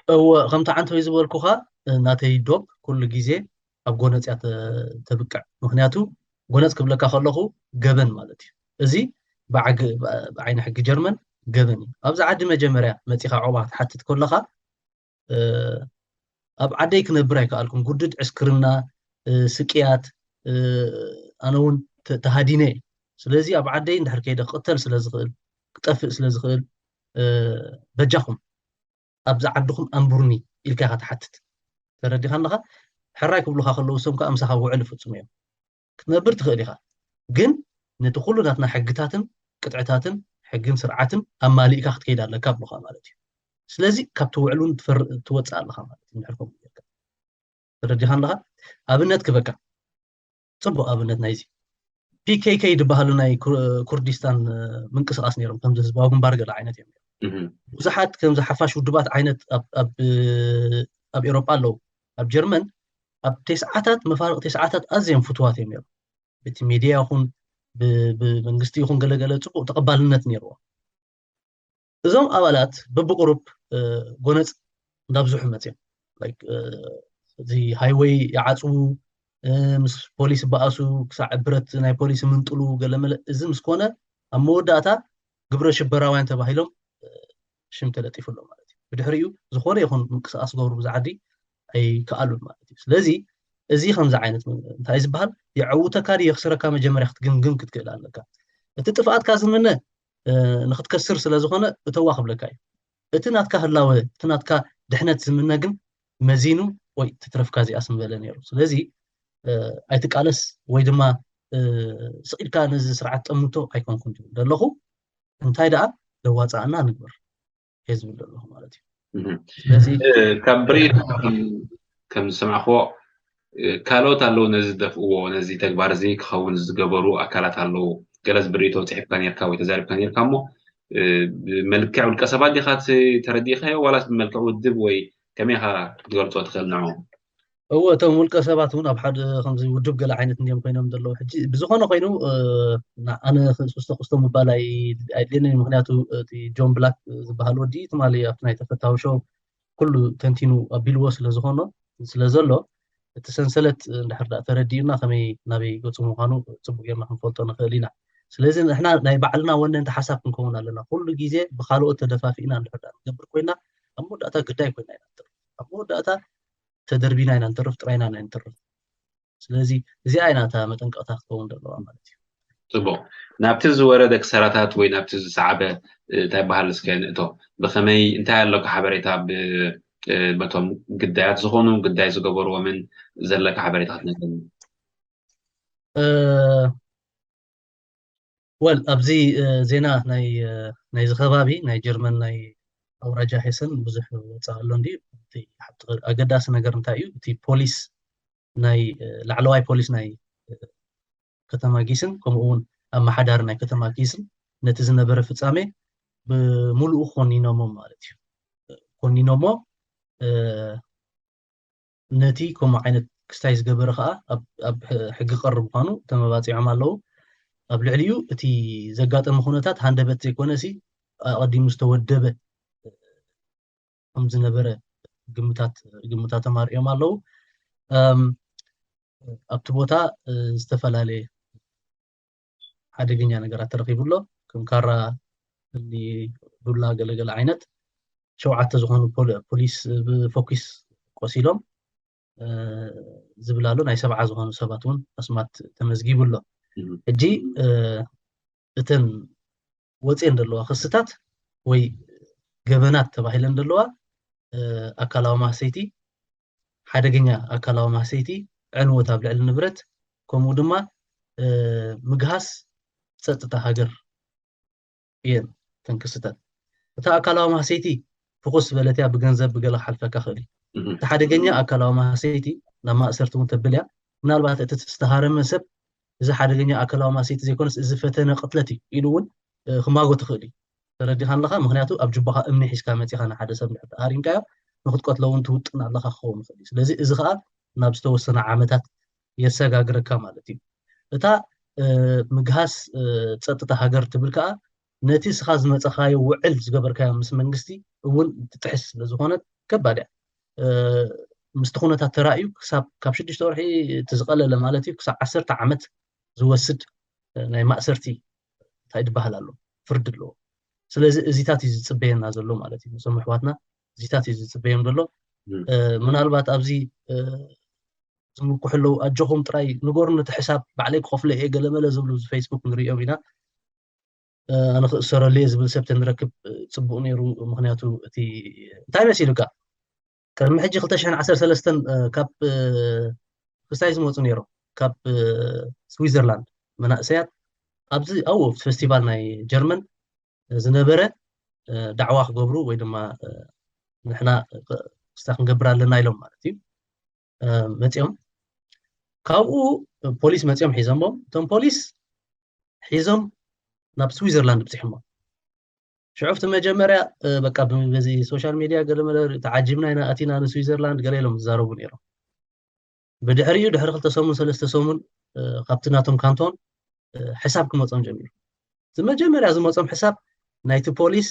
እወ፣ ከምቲ ዓንተወይ ዝበልኩኻ ናተይ ዶብ ኩሉ ግዜ ኣብ ጎነፅ እያ ተብቅዕ። ምክንያቱ ጎነፅ ክብለካ ከለኹ ገበን ማለት እዩ። እዚ ብዓይኒ ሕጊ ጀርመን ገበን እዩ። ኣብዚ ዓዲ መጀመርያ መፂኻ ዑቕባ ክትሓትት ከለኻ ኣብ ዓደይ ክነብር ኣይከኣልኩም፣ ጉድድ ዕስክርና፣ ስቅያት፣ ኣነ እውን ተሃዲነ እየ። ስለዚ ኣብ ዓደይ እንድሕር ከይደ ክቅተል ስለዝኽእል፣ ክጠፍእ ስለዝኽእል በጃኹም ኣብዚ ዓድኹም ኣንቡርኒ ኢልካ ኢኻ ትሓትት። ተረዲኻ ኣለኻ? ሕራይ ክብሉኻ ከለዉ እሶም ከዓ ምሳኻ ውዕል ይፍፅሙ እዮም። ክትነብር ትኽእል ኢኻ፣ ግን ነቲ ኩሉ ናትና ሕግታትን ቅጥዕታትን ሕግን ስርዓትን ኣማሊእካ ክትከይድ ኣለካ ብሉኻ ማለት እዩ። ስለዚ ካብቲ ውዕሉን ትወፅእ ኣለኻ ማለት እዩ። እንድሕር ከምኡ ጌርካ ተረዲኻ ኣለኻ? ኣብነት ክበካ፣ ፅቡቅ ኣብነት ናይዚ ፒ ኬ ኬ ዝበሃሉ ናይ ኩርዲስታን ምንቅስቃስ ነይሮም፣ ከምዚ ህዝባዊ ግንባር ገለ ዓይነት እዮም። ብዙሓት ከምዚ ሓፋሽ ውድባት ዓይነት ኣብ ኤሮጳ ኣለዉ። ኣብ ጀርመን ኣብ ቴስዓታት፣ መፋርቕ ቴስዓታት ኣዝዮም ፍትዋት እዮም ነይሮም። በቲ ሚድያ ይኹን ብመንግስቲ ይኹን ገለገለ ፅቡቅ ተቐባልነት ነይርዎ። እዞም ኣባላት በብቁሩብ ጎነፅ እንዳብዝሑ መፅዮም። እዚ ሃይወይ ይዓፅዉ፣ ምስ ፖሊስ ይበኣሱ፣ ክሳዕ ብረት ናይ ፖሊስ ይምንጥሉ ገለመለ። እዚ ምስ ኮነ ኣብ መወዳእታ ግብረ ሽበራውያን ተባሂሎም ሽም ተለጢፉሎም ማለት እዩ። ብድሕሪኡ ዝኾነ ይኹን ምንቅስቃስ ገብሩ ብዛ ዓዲ ኣይከኣሉን ማለት እዩ። ስለዚ እዚ ከምዚ ዓይነት እንታይ ዝበሃል የዕውተካ ድዩ የኽስረካ መጀመርያ ክትግምግም ክትክእል ኣለካ። እቲ ጥፍኣትካ ዝምነ ንክትከስር ስለዝኾነ እተዋ ክብለካ እዩ። እቲ ናትካ ህላወ፣ እቲ ናትካ ድሕነት ዝምነ ግን መዚኑ ወይ ትትረፍካ እዚኣ ስምበለ ነይሩ። ስለዚ ኣይትቃለስ ወይ ድማ ስቂድካ ነዚ ስርዓት ጠምቶ ኣይኮንኩን ዘለኹ። እንታይ ደኣ ለዋፃእና ንግበር እየ ዝብል ዘለኹ ማለት እዩ። ስለዚ ካብ ብርኢት ከም ዝሰማዕክዎ ካልኦት ኣለዉ ነዚ ዝደፍእዎ፣ ነዚ ተግባር እዚ ክኸውን ዝገበሩ ኣካላት ኣለዉ። ገለ ብርኢቶ ፅሒፍካ ነርካ ወይ ተዛሪብካ ነርካ እሞ ብመልክዕ ውልቀ ሰባት ዲኻ ተረዲእካዮ ዋላስ ብመልክዕ ውድብ ወይ ከመይ ኢኻ ክትገልፆ ትኽእል ንዕኦም? እወ፣ እቶም ውልቀ ሰባት እውን ኣብ ሓደ ከምዚ ውድብ ገለ ዓይነት እንዲዮም ኮይኖም ዘለዉ። ሕጂ ብዝኾነ ኮይኑ ኣነ ክስቶ ክስቶ ምባል ኣይድልየኒ። ምክንያቱ እቲ ጆን ብላክ ዝበሃል ወዲ ትማሊ ኣብቲ ናይ ተፈታዊ ሾው ኩሉ ተንቲኑ ኣቢልዎ ስለዝኾኖ ስለዘሎ እቲ ሰንሰለት እንድሕር ዳ ተረዲኡና ከመይ ናበይ ገፁ ምዃኑ ፅቡቅ ጌርና ክንፈልጦ ንኽእል ኢና። ስለዚ ንሕና ናይ ባዕልና ወነንቲ ሓሳብ ክንከውን ኣለና። ኩሉ ግዜ ብካልኦት ተደፋፊእና እንድሕር ዳ ንገብር ኮይና ኣብ መወዳእታ ግዳይ ኮይና ኢና ንተርፍ። ኣብ መወዳእታ ተደርቢና ኢና ንተርፍ፣ ጥራይና ኢና ንተርፍ። ስለዚ እዚኣ ኢና እታ መጠንቀቕታ ክትከውን ዘለዋ ማለት እዩ። ፅቡቅ። ናብቲ ዝወረደ ክሰራታት ወይ ናብቲ ዝሰዓበ እንታይ በሃል እስከ ንእቶ። ብኸመይ እንታይ ኣለካ ሓበሬታ በቶም ግዳያት ዝኾኑ ግዳይ ዝገበርዎምን ዘለካ ሓበሬታ ክትነግረኒ? ወል ኣብዚ ዜና ናይዚ ከባቢ ናይ ጀርመን ናይ ኣውራጃ ሄሰን ብዙሕ ወፃእ ኣሎ እንዲ ኣገዳሲ ነገር እንታይ እዩ? እቲ ፖሊስ ናይ ላዕለዋይ ፖሊስ ናይ ከተማ ጊስን ከምኡ እውን ኣመሓዳሪ ናይ ከተማ ጊስን ነቲ ዝነበረ ፍፃሜ ብምሉኡ ኮኒኖሞ ማለት እዩ። ኮኒኖሞ ነቲ ከምኡ ዓይነት ክስታይ ዝገበረ ከዓ ኣብ ሕጊ ቀርብ ምኳኑ ተመባፂዖም ኣለዉ። ኣብ ልዕሊኡ እቲ ዘጋጠመ ኩነታት ሃንደበት ዘይኮነ ሲ ኣቐዲሙ ዝተወደበ ከም ዝነበረ ግምታት ግምታት ተማሪኦም ኣለዉ። ኣብቲ ቦታ ዝተፈላለየ ሓደገኛ ነገራት ተረኺቡ ኣሎ። ከም ካራ፣ እኒ ዱላ፣ ገለገለ ዓይነት ሸውዓተ ዝኾኑ ፖሊስ ብፎኪስ ቆሲሎም ዝብል ኣሎ። ናይ ሰብዓ ዝኾኑ ሰባት እውን ኣስማት ተመዝጊቡ ኣሎ። ሕጂ እተን ወፅየን ዘለዋ ክስታት ወይ ገበናት ተባሂለን ዘለዋ ኣካላዊ ማህሰይቲ፣ ሓደገኛ ኣካላዊ ማህሰይቲ፣ ዕንወት ኣብ ልዕሊ ንብረት፣ ከምኡ ድማ ምግሃስ ፀጥታ ሃገር እየን እተን ክስታት። እታ ኣካላዊ ማህሰይቲ ፍኹስ ዝበለት እያ፣ ብገንዘብ ብገለ ክሓልፈካ ክእል እዩ። እቲ ሓደገኛ ኣካላዊ ማህሰይቲ ናብ ማእሰርቲ እውን ተብል እያ። ምናልባት እቲ ዝተሃረመ ሰብ እዚ ሓደገኛ ኣካላዊ ማህሰይቲ ዘይኮነስ እዚ ፈተነ ቅትለት እዩ ኢሉ እውን ክማጎ ትኽእል እዩ። ተረዲኻ ኣለኻ? ምክንያቱ ኣብ ጅባኻ እምኒ ሒዝካ መፂኻ ንሓደ ሰብ እንድሕር ተሃሪምካዮ ንክትቀትሎ እውን ትውጥን ኣለካ ክኸውን ይኽእል እዩ። ስለዚ እዚ ከዓ ናብ ዝተወሰነ ዓመታት የሰጋግረካ ማለት እዩ። እታ ምግሃስ ጸጥታ ሃገር ትብል ከዓ ነቲ እስኻ ዝመፀኻዮ ውዕል ዝገበርካዮ ምስ መንግስቲ እውን ትጥሕስ ስለዝኾነት ከባድ እያ። ምስቲ ኩነታት ተራእዩ ክሳብ ካብ ሽዱሽተ ወርሒ እቲ ዝቐለለ ማለት እዩ ክሳብ ዓሰርተ ዓመት ዝወስድ ናይ ማእሰርቲ እንታይ ዝበሃል ኣሎ፣ ፍርዲ ኣለዎ። ስለዚ እዚታት እዩ ዝፅበየና ዘሎ ማለት እዩ። እዞም ኣሕዋትና እዚታት እዩ ዝፅበዮም ዘሎ። ምናልባት ኣብዚ ዝምኩሑ ኣለዉ፣ ኣጆኹም ጥራይ ንገሩኒ እቲ ሕሳብ ባዕለይ ክኸፍሎ እየ ገለመለ ዝብሉ ፌስቡክ ንሪኦም ኢና። ኣነ ክእሰረሉ እየ ዝብል ሰብ ተንረክብ ፅቡቅ ነይሩ። ምክንያቱ እቲ እንታይ መሲሉካ፣ ቅድሚ ሕጂ ክልተ ሽሕን ዓሰርተ ሰለስተን ካብ ክስታይ ዝመፁ ነይሮም፣ ካብ ስዊዘርላንድ መናእሰያት ኣብዚ ኣብኡ ኣብቲ ፌስቲቫል ናይ ጀርመን ዝነበረ ዳዕዋ ክገብሩ ወይ ድማ ንሕና ክስታ ክንገብር ኣለና ኢሎም ማለት እዩ መፂኦም። ካብኡ ፖሊስ መፂኦም ሒዞሞም። እቶም ፖሊስ ሒዞም ናብ ስዊዘርላንድ ብፅሕሞ። ሽዑ ኣብቲ መጀመርያ በቃ በዚ ሶሻል ሚድያ ገለመለ ተዓጂብና ኢና ኣቲና ንስዊዘርላንድ ገለ ኢሎም ዝዛረቡ ነይሮም። ብድሕሪኡ ድሕሪ ክልተ ሰሙን ሰለስተ ሰሙን ካብቲ ናቶም ካንቶን ሕሳብ ክመፆም ጀሚሩ። እቲ መጀመርያ ዝመፆም ሕሳብ ናይቲ ፖሊስ፣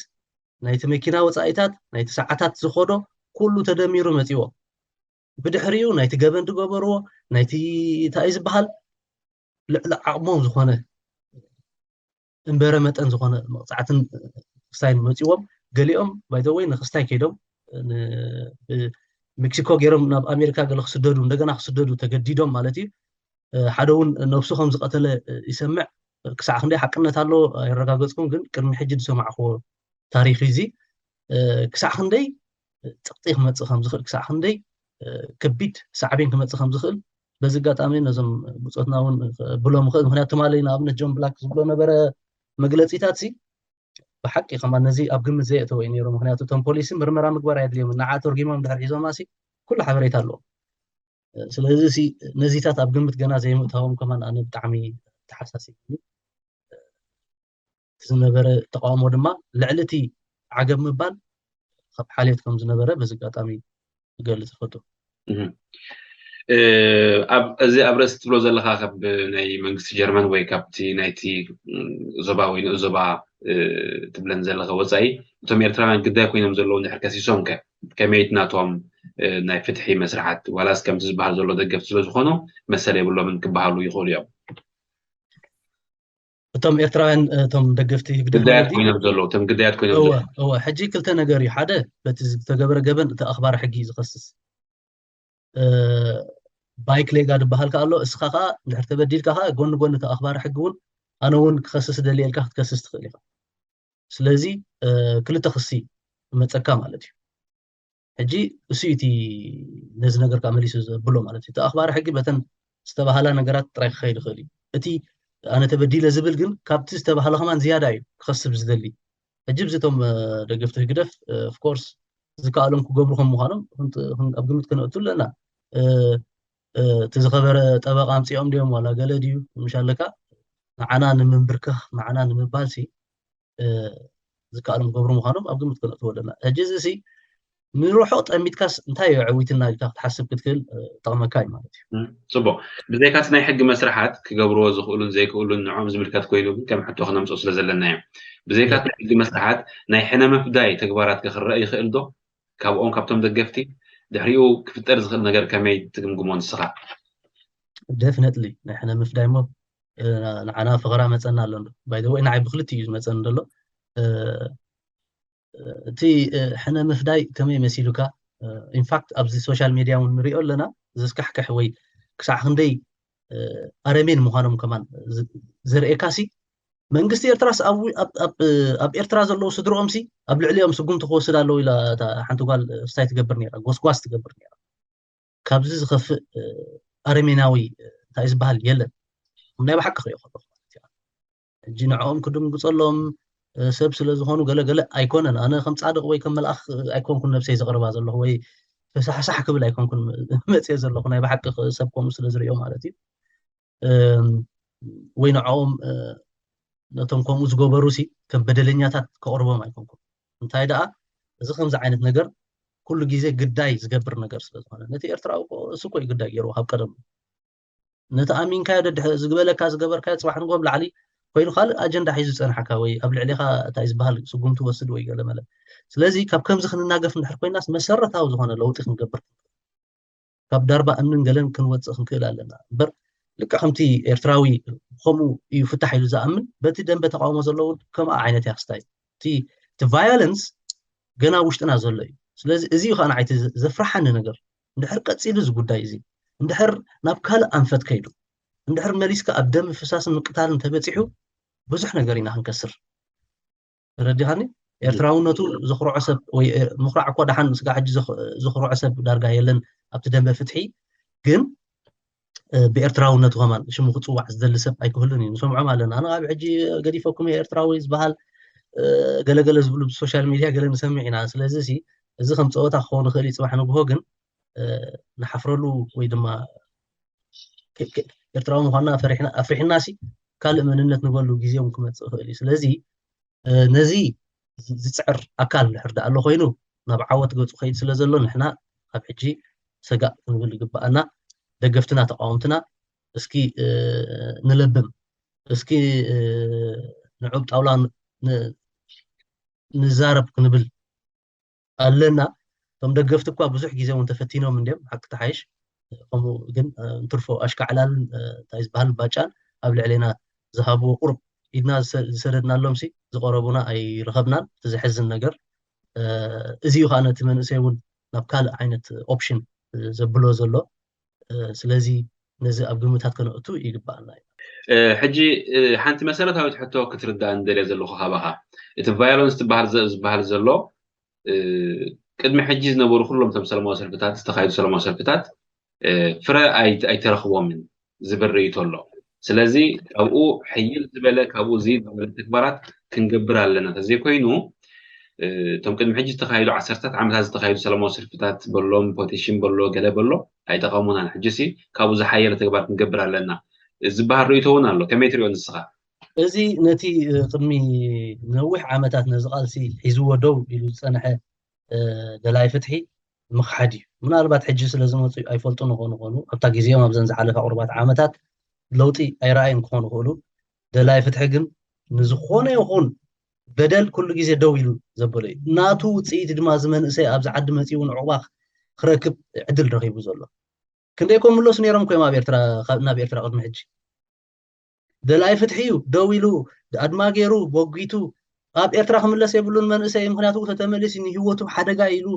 ናይቲ መኪና ወፃኢታት፣ ናይቲ ሰዓታት ዝኸዶ ኩሉ ተደሚሩ መፂዎም። ብድሕሪኡ ናይቲ ገበን ዝገበርዎ ናይቲ እንታይ ዝበሃል ልዕሊ ዓቕሞም ዝኾነ እምበረ መጠን ዝኾነ መቕፃዕትን ክስታይን መፂዎም። ገሊኦም ባይዘወይ ንክስታይ ከይዶም ሜክሲኮ ገይሮም ናብ ኣሜሪካ ገለ ክስደዱ እንደገና ክስደዱ ተገዲዶም ማለት እዩ። ሓደ እውን ነብሱ ከም ዝቀተለ ይሰምዕ። ክሳዕ ክንደይ ሓቅነት ኣለዎ ኣይረጋገፅኩን፣ ግን ቅድሚ ሕጂ ዝሰማዕክዎ ታሪክ እዚ ክሳዕ ክንደይ ፅቕጢ ክመፅእ ከም ዝኽእል፣ ክሳዕ ክንደይ ከቢድ ሳዕቤን ክመፅእ ከም ዝኽእል በዚ ኣጋጣሚ ነዞም ብፆትና እውን ብሎም ይኽእል። ምክንያቱ ትማሊ ንኣብነት ጆን ብላክ ዝብሎ ነበረ መግለፂታት ሲ ብሓቂ ከማን ነዚ ኣብ ግምት ዘየእተወ እዩ ነይሩ። ምክንያቱ እቶም ፖሊሲ ምርመራ ምግባር ኣየድልዮም፣ ንዓ ተርጊሞም ድሕር ሒዞማ ሲ ኩሉ ሓበሬታ ኣለዎም። ስለዚ ሲ ነዚታት ኣብ ግምት ገና ዘይምእታዎም ከማን ኣነ ብጣዕሚ ተሓሳሲብኒ። ዝነበረ ተቃውሞ ድማ ልዕሊ እቲ ዓገብ ምባል ካብ ሓልዮት ከም ዝነበረ በዚ ኣጋጣሚ ክገልጽ ይፈቱ። ኣብ እዚ ኣብ ርእሲ ትብሎ ዘለካ ካብ ናይ መንግስቲ ጀርመን ወይ ካብቲ ናይቲ ዞባ ወይ ንኡ ዞባ ትብለን ዘለካ ወፃኢ እቶም ኤርትራውያን ግዳይ ኮይኖም ዘለዉ እንድሕር ከሲሶም ከ ከመይት ናቶም ናይ ፍትሒ መስርሓት ዋላስ ከምቲ ዝበሃል ዘሎ ደገፍቲ ስለ ዝኾኑ መሰል የብሎምን ክበሃሉ ይኽእሉ እዮም? እቶም ኤርትራውያን እቶም ደገፍቲ ህግደፍ ግዳያት ኮይኖም ዘለዉ እቶም ግዳያት ኮይኖም ዘለዉ እወ ሕጂ ክልተ ነገር እዩ። ሓደ በቲ ዝተገበረ ገበን እቲ ኣኽባሪ ሕጊ እዩ ዝኸስስ። ባይክ ሌጋ ዝበሃል ከኣ ኣሎ። እስኻ ከኣ እንድሕር ተበዲልካ ከኣ ጎኒ ጎኒ እቲ ኣኽባሪ ሕጊ እውን ኣነ እውን ክኸስስ ደልየ ኢልካ ክትከስስ ትኽእል ኢኻ። ስለዚ ክልተ ክሲ ይመፀካ ማለት እዩ። ሕጂ እሱ እቲ ነዚ ነገር ከዓ መሊሱ ዘብሎ ማለት እዩ። እቲ ኣኽባሪ ሕጊ በተን ዝተባህላ ነገራት ጥራይ ክኸይድ ይኽእል እዩ። እቲ ኣነ ተበዲለ ዝብል ግን ካብቲ ዝተባህለ ከማን ዝያዳ እዩ ክኸስብ ዝደሊ። ሕጂ ብዚ እቶም ደገፍቲ ህግደፍ ኦፍኮርስ ዝከኣሎም ክገብሩ ከም ምዃኖም ኣብ ግምት ከነእቱ ኣለና። እቲ ዝኸበረ ጠበቃ ኣምፂኦም ድዮም ዋላ ገለ ድዩ ምሻለካ ንዓና ንምንብርከኽ ንዓና ንምባል ሲ ዝከኣሎም ክገብሩ ምዃኖም ኣብ ግምት ከነእትዎ ኣለና። ሕጂ እዚ ሲ ንርሑቕ ጠሚትካስ እንታይ እዩ ዕዊትና ኢልካ ክትሓስብ ክትክእል ጠቕመካ እዩ ማለት እዩ። ፅቡቅ። ብዘይካ እቲ ናይ ሕጊ መስርሓት ክገብርዎ ዝኽእሉን ዘይክእሉን ንዕኦም ዝምልከት ኮይኑ ግን ከም ሕቶ ክነምፅኦ ስለ ዘለና እዮም። ብዘይካ እቲ ናይ ሕጊ መስርሓት ናይ ሕነ ምፍዳይ ተግባራት ከ ክረአ ይኽእል ዶ? ካብኦም ካብቶም ደገፍቲ ድሕሪኡ ክፍጠር ዝኽእል ነገር ከመይ ትግምግሞ ንስኻ? ደፍነትሊ ናይ ሕነ ምፍዳይ ሞ ንዓና ፈኸራ መፀና ኣሎ። ባይዘወይ ንዓይ ብክልቲ እዩ ዝመፀኒ ዘሎ። እቲ ሕነ ምፍዳይ ከመይ መሲሉካ? ኢንፋክት ኣብዚ ሶሻል ሚድያ እውን ንሪኦ ኣለና። ዘስካሕክሕ ወይ ክሳዕ ክንደይ ኣረሜን ምዃኖም ከማን ዘርእየካ ሲ መንግስቲ ኤርትራስ ኣብ ኤርትራ ዘለዉ ስድርኦም ሲ ኣብ ልዕሊኦም ስጉምቲ ክወስድ ኣለዉ ኢላ ሓንቲ ጓል ስታይ ትገብር ነራ፣ ጎስጓስ ትገብር ነራ። ካብዚ ዝኸፍእ ኣረሜናዊ እንታይ ዝበሃል የለን። ናይ ብሓቂ ክሪኦ ከለኹ ማለት እዩ። ሕጂ ንዕኦም ክድንግፀሎም ሰብ ስለ ዝኾኑ ገለ ገለ ኣይኮነን። ኣነ ከም ፃድቕ ወይ ከም መልኣኽ ኣይኮንኩን ነብሰይ ዘቕርባ ዘለኹ ወይ ፈሳሕሳሕ ክብል ኣይኮንኩን መፅየ ዘለኹ ናይ ብሓቂ ሰብ ከምኡ ስለ ዝሪኦ ማለት እዩ። ወይ ንዕኦም ነቶም ከምኡ ዝገበሩ ሲ ከም በደለኛታት ከቕርቦም ኣይኮንኩን። እንታይ ደኣ እዚ ከምዚ ዓይነት ነገር ኩሉ ግዜ ግዳይ ዝገብር ነገር ስለ ዝኾነ፣ ነቲ ኤርትራዊ እኮ እሱ እኮ እዩ ግዳይ ገይርዎ ካብ ቀደም። ነቲ ኣሚንካዮ ደድሕሪ ዝግበለካ ዝገበርካዮ ጽባሕ ንግሆ ብላዕሊ ኮይኑ ካልእ ኣጀንዳ ሒዙ ዝጸንሓካ ወይ ኣብ ልዕሌኻ እንታይ ዝበሃል ስጉምቲ ወስድ ወይ ገለ መለ። ስለዚ ካብ ከምዚ ክንናገፍ እንድሕር ኮይናስ መሰረታዊ ዝኾነ ለውጢ ክንገብር ካብ ዳርባ እምንን ገለን ክንወጽእ ክንክእል ኣለና እምበር ልክዕ ከምቲ ኤርትራዊ ከምኡ እዩ ፍታሕ ኢሉ ዝኣምን በቲ ደንበ ተቃውሞ ዘለዉ ከምኣ ዓይነት እያ ክስታይ እቲ እቲ ቫዮለንስ ገና ውሽጥና ዘሎ እዩ። ስለዚ እዚ እዩ ከዓ ንዓይቲ ዘፍርሓኒ ነገር እንድሕር ቀፂሉ እዚ ጉዳይ እዚ እንድሕር ናብ ካልእ ኣንፈት ከይዱ እንድሕር መሊስካ ኣብ ደም ፍሳስን ምቅታልን ተበፂሑ ብዙሕ ነገር ኢና ክንከስር። ተረዲኻኒ? ኤርትራውነቱ ዝኽርዖ ሰብ ወይ ምኽራዕ እኮ ደሓን ስጋ ሕጂ ዝኽርዖ ሰብ ዳርጋ የለን ኣብቲ ደንበ ፍትሒ። ግን ብኤርትራውነቱ ከማን ሽሙ ክፅዋዕ ዝደሊ ሰብ ኣይክህሉን እዩ። ንሰምዖም ኣለና። ኣነ ኣብ ሕጂ ገዲፈኩም እየ ኤርትራዊ ዝበሃል ገለገለ ዝብሉ ብሶሻል ሚድያ ገለ ንሰምዕ ኢና። ስለዚ ሲ እዚ ከም ፀወታ ክኸውን ይኽእል እዩ። ፅባሕ ንግሆ ግን ንሓፍረሉ ወይ ድማ ኤርትራዊ ምኳንና ኣፍሪሕና ሲ ካልእ መንነት ንበሉ ግዜ እውን ክመፅእ ይኽእል እዩ። ስለዚ ነዚ ዝፅዕር ኣካል እንድሕር ደኣ ኣሎ ኮይኑ ናብ ዓወት ገፁ ከይድ ስለ ዘሎ ንሕና ካብ ሕጂ ሰጋእ ክንብል ይግበኣና። ደገፍትና ተቃወምትና እስኪ ንለብም፣ እስኪ ንዑ ኣብ ጣውላ ንዛረብ ክንብል ኣለና። እቶም ደገፍቲ እኳ ብዙሕ ግዜ እውን ተፈቲኖም እንድዮም ሓቂ ተሓይሽ። ከምኡ ግን እንትርፎ ኣሽካዕላልን እንታይ ዝበሃል ባጫን ኣብ ልዕሌና ዝሃብዎ ቁሩብ ኢድና ዝሰደድናሎም ሲ ዝቐረቡና ኣይረኸብናን። እቲ ዘሕዝን ነገር እዚ እዩ ከዓ ነቲ መንእሰይ እውን ናብ ካልእ ዓይነት ኦፕሽን ዘብሎ ዘሎ። ስለዚ ነዚ ኣብ ግምታት ከነእቱ ይግባኣና እዩ። ሕጂ ሓንቲ መሰረታዊት ሕቶ ክትርዳእ እንደልየ ዘለኹ ካባኻ እቲ ቫዮለንስ ዝበሃል ዘሎ ቅድሚ ሕጂ ዝነበሩ ኩሎም ቶም ሰላማዊ ሰልፍታት ዝተኻየዱ ሰላማዊ ሰልፍታት ፍረ ኣይተረኽቦምን ዝብል ርእይቶ ኣሎ። ስለዚ ካብኡ ሕይል ዝበለ ካብኡ ዝይድ ዝበለ ተግባራት ክንገብር ኣለና። ተዘይኮይኑ እቶም ቅድሚ ሕጂ ዝተኻየዱ ዓሰርታት ዓመታት ዝተኻየዱ ሰላማዊ ሰልፍታት በሎም ፖቲሽን በሎ ገለ በሎ ኣይጠቐሙናን። ሕጂ ሲ ካብኡ ዝሓየለ ተግባር ክንገብር ኣለና ዝበሃል ርእይቶ እውን ኣሎ። ከመይ ትሪኦ ንስኻ? እዚ ነቲ ቅድሚ ነዊሕ ዓመታት ነዚ ቃልሲ ሒዝዎ ደው ኢሉ ዝፀንሐ ደላይ ፍትሒ ምኽሓድ እዩ። ምናልባት ሕጂ ስለ ዝመፁ ኣይፈልጡ ንኾኑ ኾኑ ኣብታ ግዜኦም ኣብዘን ዝሓለፋ ቁርባት ዓመታት ለውጢ ኣይረኣዩን ክኾኑ ይኽእሉ። ደላይ ፍትሒ ግን ንዝኾነ ይኹን በደል ኩሉ ግዜ ደው ኢሉ ዘበሎ እዩ። ናቱ ውፅኢት ድማ እዚ መንእሰይ ኣብዚ ዓዲ መፂኡ ንዕቑባ ክረክብ ዕድል ረኺቡ ዘሎ። ክንደይ ኮም ምለሱ ነይሮም ኮይም ኣብ ኤርትራ ናብ ኤርትራ ቅድሚ ሕጂ ደላይ ፍትሒ እዩ። ደው ኢሉ ኣድማ ገይሩ ቦጊቱ ኣብ ኤርትራ ክምለስ የብሉን መንእሰይ፣ ምክንያቱ ተተመሊሱ ንህይወቱ ሓደጋ ኢሉ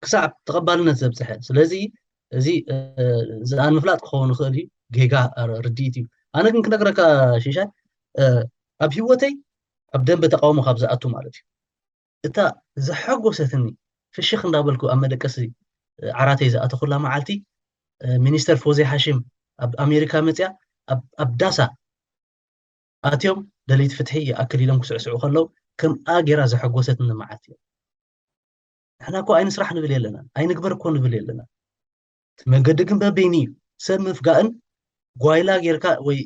ክሳብ ተቐባልነት ዘብፅሐ። ስለዚ እዚ ዝኣን ምፍላጥ ክኸውን ይኽእል እዩ፣ ጌጋ ርድኢት እዩ። ኣነ ግን ክነግረካ ሽሻይ ኣብ ህይወተይ ኣብ ደንበ ተቃውሞ ካብ ዝኣቱ ማለት እዩ እታ ዘሐጎሰትኒ ፍሽኽ እንዳበልኩ ኣብ መደቀሲ ዓራተይ ዝኣተኹላ መዓልቲ ሚኒስተር ፎዜ ሓሽም ኣብ ኣሜሪካ መፅያ ኣብ ዳሳ ኣትዮም ደለይቲ ፍትሒ ይኣክል ኢሎም ክስዕስዑ ከለዉ ከምኣ ጌራ ዘሐጎሰትኒ መዓልቲ እዮም። ንሕና እኮ ኣይንስራሕ ንብል የለናን፣ ኣይንግበር እኮ ንብል የለናን። እቲ መንገዲ ግን በበይኑ እዩ። ሰብ ምፍጋእን ጓይላ ጌርካ ወይ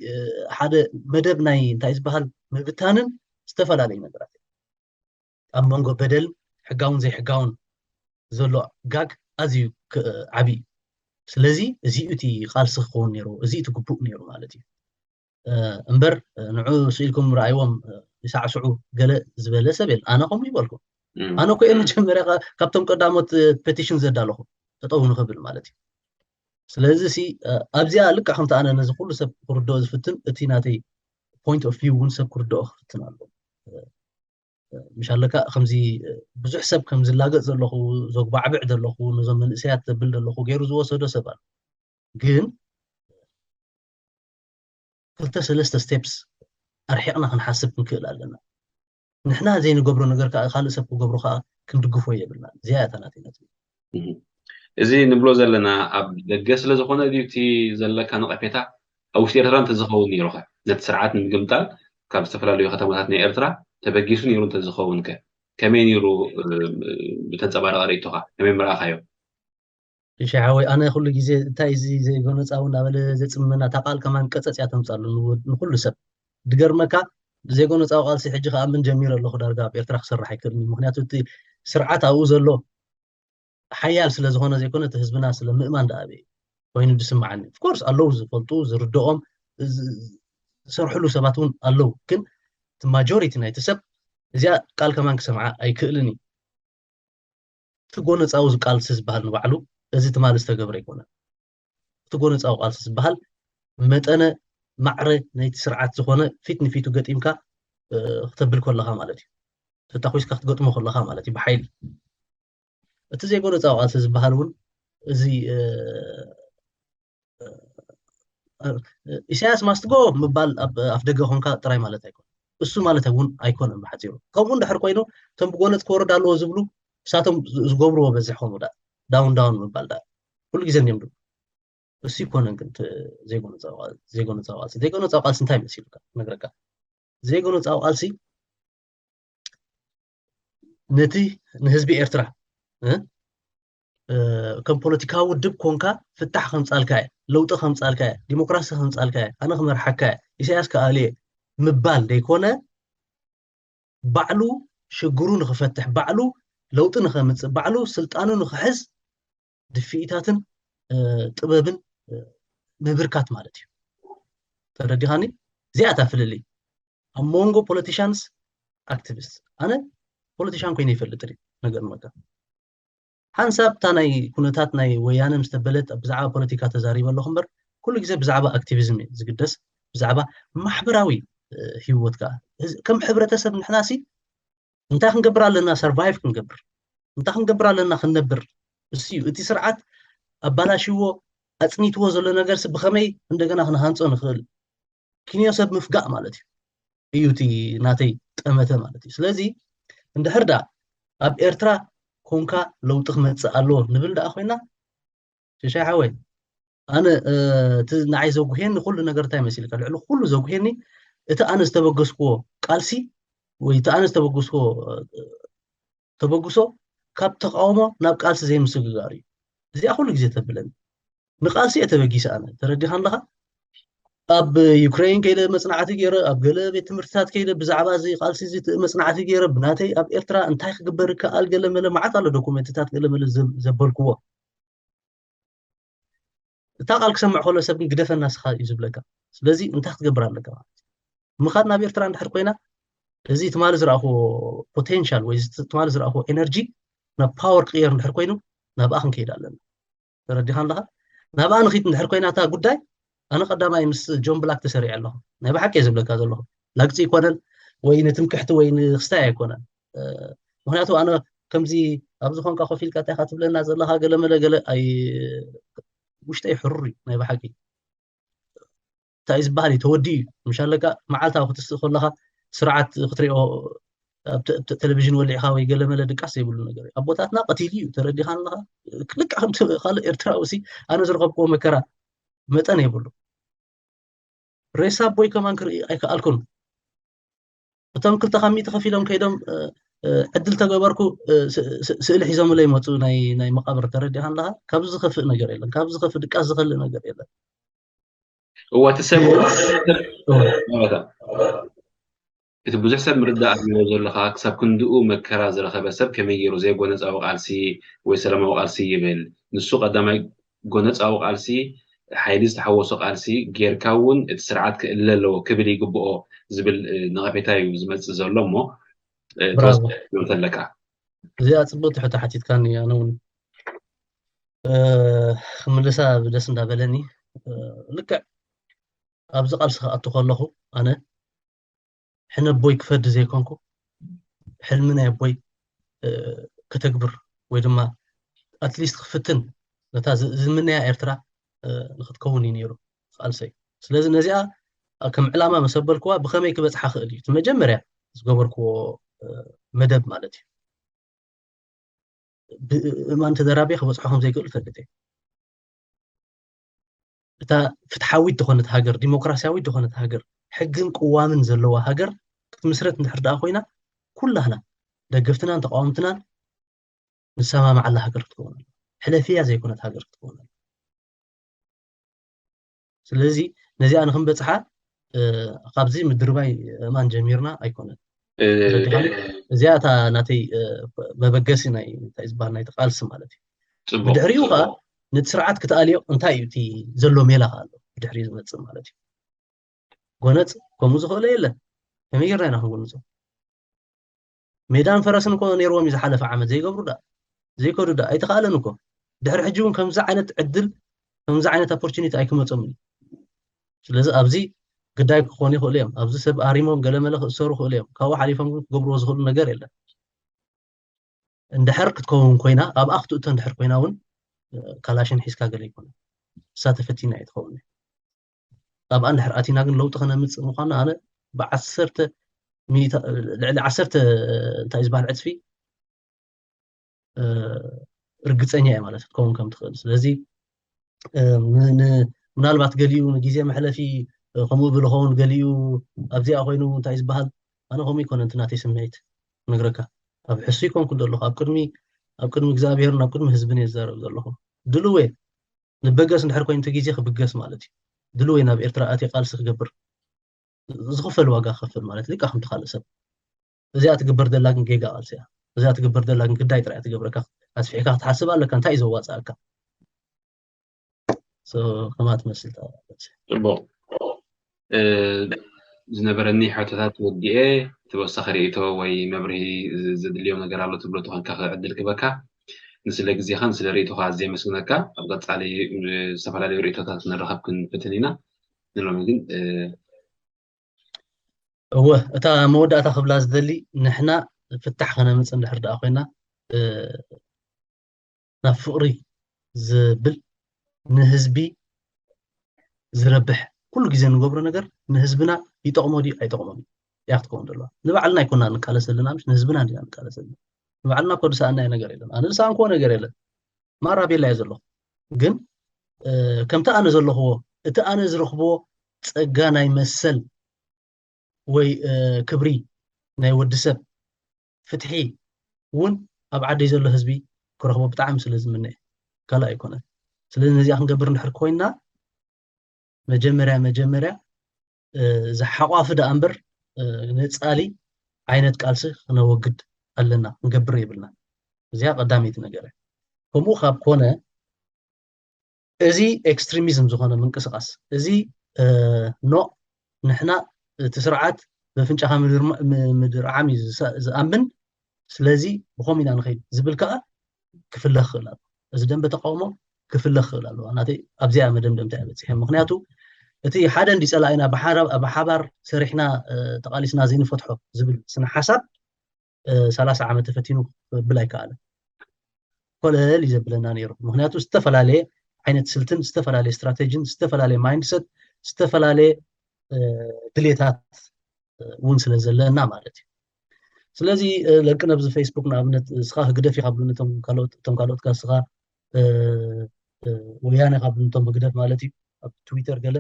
ሓደ መደብ ናይ እንታይ ዝበሃል ምብታንን ዝተፈላለዩ ነገራት እዮም። ኣብ መንጎ በደልን ሕጋውን ዘይሕጋውን ዘሎ ጋግ ኣዝዩ ዓብዪ እዩ። ስለዚ እዚኡ እቲ ቃልሲ ክኸውን ነይርዎ፣ እዚ እቲ ግቡእ ነይሩ ማለት እዩ። እምበር ንዑ ስኢልኩም ረኣይዎም ይሳዕስዑ ገለ ዝበለ ሰብ የለ። ኣነ ከምኡ ይበልኩ። ኣነ እኮ እየ መጀመርያ ካብቶም ቀዳሞት ፔቲሽን ዘዳለኹ ጠጠው ንኽብል ማለት እዩ። ስለዚ ሲ ኣብዚኣ ልክዕ ከምቲ ኣነ ነዚ ኩሉ ሰብ ክርድኦ ዝፍትን እቲ ናተይ point of view እውን ሰብ ክርድኦ ክፍትን ኣሎ። ምሻለካ ከምዚ ብዙሕ ሰብ ከም ዝላገፅ ዘለኹ ዘጉባዕብዕ ዘለኹ ነዞም መንእሰያት ዘብል ዘለኹ ገይሩ ዝወሰዶ ሰብ ኣሎ። ግን ክልተ ሰለስተ ስቴፕስ ኣርሒቕና ክንሓስብ ክንክእል ኣለና። ንሕና ዘይንገብሮ ነገር ከዓ ካልእ ሰብ ክገብሮ ከዓ ክንድግፎ የብልና። እዚኣ እያ እታ ናተይ ነጥቢ። እዚ ንብሎ ዘለና ኣብ ደገ ስለ ዝኾነ ድዩ እቲ ዘለካ ነቐፌታ? ኣብ ውሽጢ ኤርትራ እንተዝኸውን ነይሩኸ ነቲ ስርዓት ንምግምጣል ካብ ዝተፈላለዩ ከተማታት ናይ ኤርትራ ተበጊሱ ነይሩ እንተዝኸውን ከ ከመይ ነይሩ? ብተንፀባረቐ ርእይቶኻ ከመይ ምረኣኻዮ? ሽሻይ ሓወይ ኣነ ኩሉ ግዜ እንታይ እዚ ዘይጎነፃዊ እናበለ ዘፅምመና እታ ቃል ከማን ቀፀፅ እያ ተምፃሉ ንኩሉ ሰብ ድገርመካ ብዘይጎነፃዊ ቃልሲ ሕጂ ከኣምን ጀሚረ ኣለኹ ዳርጋ ኣብ ኤርትራ ክሰርሕ ኣይክእልን እዩ ምክንያቱ እቲ ስርዓት ኣብኡ ዘሎ ሓያል ስለ ዝኾነ ዘይኮነ፣ እቲ ህዝብና ስለ ምእማን ደኣ ኣበይ ኮይኑ ዝስምዓኒ። ኦፍኮርስ ኣለዉ ዝፈልጡ ዝርድኦም ዝሰርሕሉ ሰባት እውን ኣለዉ፣ ግን ማጆሪቲ ናይቲ ሰብ እዚኣ ቃል ከማን ክሰምዓ ኣይክእልን እዩ። እቲ ጎነፃዊ ቃልሲ ዝበሃል ንባዕሉ እዚ ትማሊ ዝተገብረ ኣይኮነን። እቲ ጎነፃዊ ቃልሲ ዝበሃል መጠነ ማዕረ ናይቲ ስርዓት ዝኾነ ፊት ንፊቱ ገጢምካ ክተብል ከለኻ ማለት እዩ። ተታኮስካ ክትገጥሞ ከለኻ ማለት እዩ ብሓይሊ። እቲ ዘይጎነፃዊ ቃልሲ ዝበሃል እውን እዚ ኢሳያስ ማስትጎ ምባል ኣፍ ደገ ኮንካ ጥራይ ማለት ኣይኮነ። እሱ ማለት እውን ኣይኮነን ብሓፂሩ። ከምኡ እንድሕር ኮይኑ እቶም ብጎነፅ ክወርድ ኣለዎ ዝብሉ እሳቶም ዝገብርዎ በዝሕ ከምኡ ዳ ዳውን ዳውን ምባል ዳ ኩሉ ግዜ እንዲም እሱ ይኮነን ግን ዘይጎነፃዊ ቃልሲ ዘይጎነፃዊ ቃልሲ እንታይ መሲሉካ ነግረካ ዘይጎነፃዊ ቃልሲ ነቲ ንህዝቢ ኤርትራ ከም ፖለቲካዊ ውድብ ኮንካ ፍታሕ ከምፃልካ እየ፣ ለውጢ ከምፃልካ እየ፣ ዲሞክራሲ ከምፃልካ እየ፣ ኣነ ክመርሓካ እየ፣ ኢሳያስ ክኣልየ ምባል ዘይኮነ ባዕሉ ሽግሩ ንክፈትሕ ባዕሉ ለውጢ ንከምፅእ ባዕሉ ስልጣኑ ንክሕዝ ድፍኢታትን ጥበብን ምብርካት ማለት እዩ። ተረዲኻኒ? እዚኣ እታ ፍልልይ ኣብ መንጎ ፖለቲሻንስ ኣክቲቪስት። ኣነ ፖለቲሻን ኮይነ ይፈልጥ ነገር መካ ሓንሳብ እታ ናይ ኩነታት ናይ ወያነ ምስ ተበለት ብዛዕባ ፖለቲካ ተዛሪበ ኣለኹ እምበር ኩሉ ግዜ ብዛዕባ ኣክቲቪዝም እየ ዝግደስ፣ ብዛዕባ ማሕበራዊ ህይወት ከዓ ከም ሕብረተሰብ ንሕናሲ እንታይ ክንገብር ኣለና ሰርቫይቭ ክንገብር እንታይ ክንገብር ኣለና ክንነብር እሱ እዩ እቲ ስርዓት ኣባላሽዎ ኣፅኒትዎ ዘሎ ነገርሲ ብኸመይ እንደገና ክንሃንፆ ንኽእል ኪንዮ ሰብ ምፍጋእ ማለት እዩ እዩ እቲ ናተይ ጠመተ ማለት እዩ ስለዚ እንድሕር ዳ ኣብ ኤርትራ ኮንካ ለውጢ ክመፅእ ኣለዎ ንብል ደኣ ኮይና ሽሻይ ሓወይ ኣነ እቲ ንዓይ ዘጉሄኒ ኩሉ ነገር እንታይ መሲልካ ልዕሊ ኩሉ ዘጉሄኒ እቲ ኣነ ዝተበገስክዎ ቃልሲ ወይ እቲ ኣነ ዝተበገስክዎ ተበግሶ ካብ ተቃውሞ ናብ ቃልሲ ዘይምስግጋር እዩ እዚኣ ኩሉ ግዜ ተብለኒ ንቃልሲ እየ ተበጊሰ ኣነ ተረዲኻ ኣለኻ ኣብ ዩክሬን ከይደ መፅናዕቲ ገይረ ኣብ ገለ ቤት ትምህርትታት ከይደ ብዛዕባ እዚ ቃልሲ እዚ መፅናዕቲ ገይረ ብናተይ ኣብ ኤርትራ እንታይ ክግበር ይከኣል ገለ መለ መዓት ኣሎ ዶኩመንትታት ገለ መለ ዘበልክዎ እታ ቃል ክሰምዕ ከሎ ሰብ ግን ግደፈና ስኻ እዩ ዝብለካ ስለዚ እንታይ ክትገብር ኣለካ ማለት ምኻድ ናብ ኤርትራ እንድሕር ኮይና እዚ ትማሊ ዝረኣኹዎ ፖቴንሻል ወይ ትማሊ ዝረኣኹዎ ኤነርጂ ናብ ፓወር ክቅየር እንድሕር ኮይኑ ናብኣ ክንከይድ ኣለና ተረዲኻ ኣለኻ ናብኣ ንኺድ እንድሕር ኮይና እታ ጉዳይ ኣነ ቀዳማይ ምስ ጆን ብላክ ተሰሪዐ ኣለኹ ናይ ብሓቂ እየ ዝብለካ ዘለኹ ላግፂ ይኮነን ወይ ንትምክሕቲ ወይ ንክስታይ ኣይኮነን ምክንያቱ ኣነ ከምዚ ኣብዚ ኮንካ ኮፍ ኢልካ እንታይ ኢካ ትብለና ዘለካ ገለ መለ ገለ ኣይ ውሽጠይ ሕሩር እዩ ናይ ብሓቂ እንታይ ዝበሃል እዩ ተወዲኡ እዩ ምሻለካ መዓልታዊ ክትስእ ከለካ ስርዓት ክትሪኦ ቴሌቪዥን ወሊዕካ ወይ ገለ መለ ድቃስ ዘይብሉ ነገር እዩ ኣቦታትና ቀቲሉ እዩ ተረዲካ ኣለካ ልክዕ ከምቲ ካልእ ኤርትራዊ ሲ ኣነ ዝረከብክዎ መከራ መጠን የብሉ ሬሳ ኣቦይ ከማን ክርኢ ኣይከኣልኩን እቶም ክልተ ካብ ሚእቲ ከፊሎም ከይዶም ዕድል ተገበርኩ ስእሊ ሒዞምለይ መፁ ናይ መቃብር ተረዲኻ ኣለካ ካብዚ ዝኸፍእ ነገር የለን ካብዚ ዝኸፍእ ድቃስ ዝኸልእ ነገር የለን እዋ እቲ ሰብ እቲ ብዙሕ ሰብ ምርዳእ ኣለዎ ዘለካ ክሳብ ክንድኡ መከራ ዝረኸበ ሰብ ከመይ ገይሩ ዘይጎነፃዊ ቃልሲ ወይ ሰላማዊ ቃልሲ ይብል ንሱ ቀዳማይ ጎነፃዊ ቃልሲ ሓይሊ ዝተሓወሶ ቃልሲ ጌርካ እውን እቲ ስርዓት ክእለ ኣለዎ ክብል ይግብኦ ዝብል ነቐፌታ እዩ ዝመፅእ ዘሎ እሞ ተወሰለካ እዚኣ ፅቡቅ ትሕቶ ሓቲትካኒ ኣነ እውን ክምልሳ ብደስ እንዳበለኒ ልክዕ ኣብዚ ቃልሲ ክኣቱ ከለኹ ኣነ ሕነ ኣቦይ ክፈዲ ዘይኮንኩ ሕልሚ ናይ ኣቦይ ከተግብር ወይ ድማ ኣትሊስት ክፍትን ነታ ዝምነያ ኤርትራ ንክትከውን እዩ ነይሩ ቃልሰይ ስለዚ ነዚኣ ከም ዕላማ መሰበልክዋ ብከመይ ክበፅሓ ክእል እዩ እቲ መጀመርያ ዝገበርክዎ መደብ ማለት እዩ ብእማን ተደራቢ ክበፅሖ ከም ዘይክእል ፈልጥ እየ እታ ፍትሓዊት ዝኾነት ሃገር ዲሞክራሲያዊት ዝኾነት ሃገር ሕግን ቅዋምን ዘለዋ ሃገር ክትምስረት እንድሕር ደኣ ኮይና ኩላህና ደገፍትናን ተቃወምትናን ንሰማማዓላ ሃገር ክትከውን ሕለፍያ ዘይኮነት ሃገር ክትከውን ስለዚ ነዚኣ ንክንበፅሓ ካብዚ ምድርባይ እማን ጀሚርና ኣይኮነን እዚኣ እታ ናተይ መበገሲ ናይ እንታይ ዝበሃል ናይ ቃልሲ ማለት እዩ ጽቡቅ ብድሕሪኡ ከዓ ጽቡቅ ነቲ ስርዓት ክትኣልዮ እንታይ እዩ እቲ ዘሎ ሜላ ከዓ ኣሎ ብድሕሪኡ ዝመፅእ ማለት እዩ። ጎነፅ ከምኡ ዝኽእሎ የለን። ከመይ ጌርና ኢና ክንጎንፆ? ሜዳን ፈረስን እኮ ነይርዎም እዩ ዝሓለፈ ዓመት ዘይገብሩ ዳ ዘይከዱ ዳ ኣይተኻእለን እኮ። ድሕሪ ሕጂ እውን ከምዚ ዓይነት ዕድል ከምዚ ዓይነት ኦፖርቹኒቲ ኣይክመፆምን እዩ። ስለዚ ኣብዚ ግዳይ ክኾኑ ይኽእሉ እዮም። ኣብዚ ሰብ ኣሪሞም ገለመለ ክእሰሩ ይኽእሉ እዮም። ካብኡ ሓሊፎም ግን ክገብርዎ ዝኽእሉ ነገር የለን። እንድሕር ክትከውን ኮይና ኣብኣ ክትእቶ እንድሕር ኮይና እውን ካላሽን ሒዝካ ገለ ይኮነ እሳ ተፈቲና እየ ትኸውን። ኣብኣ እንድሕር ኣቲና ግን ለውጢ ከነምፅእ ምኳና ኣነ ብዓሰርተ ሚእታ- ልዕሊ ዓሰርተ እንታይ ዝበሃል ዕፅፊ እ፣ ርግፀኛ እየ ማለት ክትከውን ከም ትኽእል። ስለዚ እ፣ ን- ን- ምናልባት ገሊኡ ንግዜ መሕለፊ እ፣ ከምኡ ብልኸውን ገሊኡ ኣብዚኣ ኮይኑ እንታይ ዝበሃል ኣነ ከምኡ ይኮነ እንት ናተይ ስምዒት ነግረካ ኣብ ሕሱ ይኮንኩ ዘለኹ ኣብ ቅድሚ ኣብ ቅድሚ እግዚኣብሔርን ኣብ ቅድሚ ህዝብን እየ ዝዛረብ ዘለኹ። ድልው እየ ንበገስ እንድሕር ኮይኑ እቲ ግዜ ክብገስ ማለት እዩ። ድልው እየ ናብ ኤርትራ ኣትየ ቃልሲ ክገብር ዝኽፈል ዋጋ ክኸፍል ማለት እዩ። ከምቲ ካልእ ሰብ እዚኣ ትግበር ዘላ ግን ጌጋ ቃልሲ እያ። እዚኣ ትግበር ዘላ ግን ግዳይ ጥራይ ትገብረካ ኣስፊሕካ ክትሓስብ ኣለካ እንታይ እዩ ዘዋፅኣካ? ከማ ትመስል ፅቡቅ ዝነበረኒ ሕቶታት ወዲኤ ተወሳኺ ርእቶ ወይ መብርሂ ዘድልዮ ነገር ኣሎ ትብሎ ተኾንካ ዕድል ክበካ ንስለ ግዜኻን ስለ ርእቶኻ ኣዝየ የመስግነካ ኣብ ቀፃሊ ዝተፈላለዩ ርእቶታት ክንራኸብ ክንፍትን ኢና ንሎሚ ግን እወ እታ መወዳእታ ክብላ ዝደሊ ንሕና ፍታሕ ከነምፅእ እንድሕር ደኣ ኮይና ናብ ፍቕሪ ዝብል ንህዝቢ ዝረብሕ ኩሉ ግዜ ንገብሮ ነገር ንህዝብና ይጠቕሞ ድዩ ኣይጠቕሞን እያ ክትከውን ዘለዋ። ንባዕልና ኣይኮና ንቃለስ ዘለና ምስ ንህዝብና እንዲና ንቃለስ ዘለና። ንባዕልና እኮ ዝሰኣናዮ ነገር የለን። ኣነ ዝሰኣንክዎ ነገር የለን። ማራ ቤላ እየ ዘለኹ። ግን ከምቲ ኣነ ዘለኽዎ እቲ ኣነ ዝረኽብዎ ፀጋ ናይ መሰል ወይ ክብሪ ናይ ወዲ ሰብ ፍትሒ እውን ኣብ ዓደይ ዘሎ ህዝቢ ክረኽቦ ብጣዕሚ ስለ ዝምነ ካልእ ኣይኮነን። ስለዚ ነዚኣ ክንገብር እንድሕር ኮይና መጀመርያ መጀመርያ ዝሓቋፊ ደኣ እምበር ነፃሊ ዓይነት ቃልሲ ክነወግድ ኣለና ክንገብር የብልና። እዚኣ ቀዳመይቲ ነገር እያ። ከምኡ ካብ ኮነ እዚ ኤክስትሪሚዝም ዝኾነ ምንቅስቃስ እዚ ኖ ንሕና እቲ ስርዓት በፍንጫኻ ምድርዓም እዩ ዝኣምን ስለዚ ብኸም ኢና ንኸይድ ዝብል ከዓ ክፍለ ክኽእል ኣሎ። እዚ ደንበ ተቃውሞ ክፍለ ክኽእል ኣለዎ። ናተይ ኣብዚኣ መደምደምታ እያ በፂሐ። ምክንያቱ እቲ ሓደ እንዲ ፀላኢና ብሓባር ሰሪሕና ተቃሊስና ዘይንፈትሖ ዝብል ስነ ሓሳብ ሰላሳ ዓመት ተፈቲኑ ክብል ኣይከኣለን። ኮለል እዩ ዘብለና ነይሩ። ምክንያቱ ዝተፈላለየ ዓይነት ስልትን ዝተፈላለየ ስትራቴጂን ዝተፈላለየ ማይንድሰት ዝተፈላለየ ድሌታት እውን ስለ ዘለና ማለት እዩ። ስለዚ ለቅነ ኣብዚ ፌስቡክ ንኣብነት እስኻ ህግደፍ ኢኻ ብሉኒ እቶም ካልኦት እቶም ካልኦት ጋር እስኻ ወያነ ኢኻ ብሉኒ እቶም ህግደፍ ማለት እዩ ኣብ ትዊተር ገለ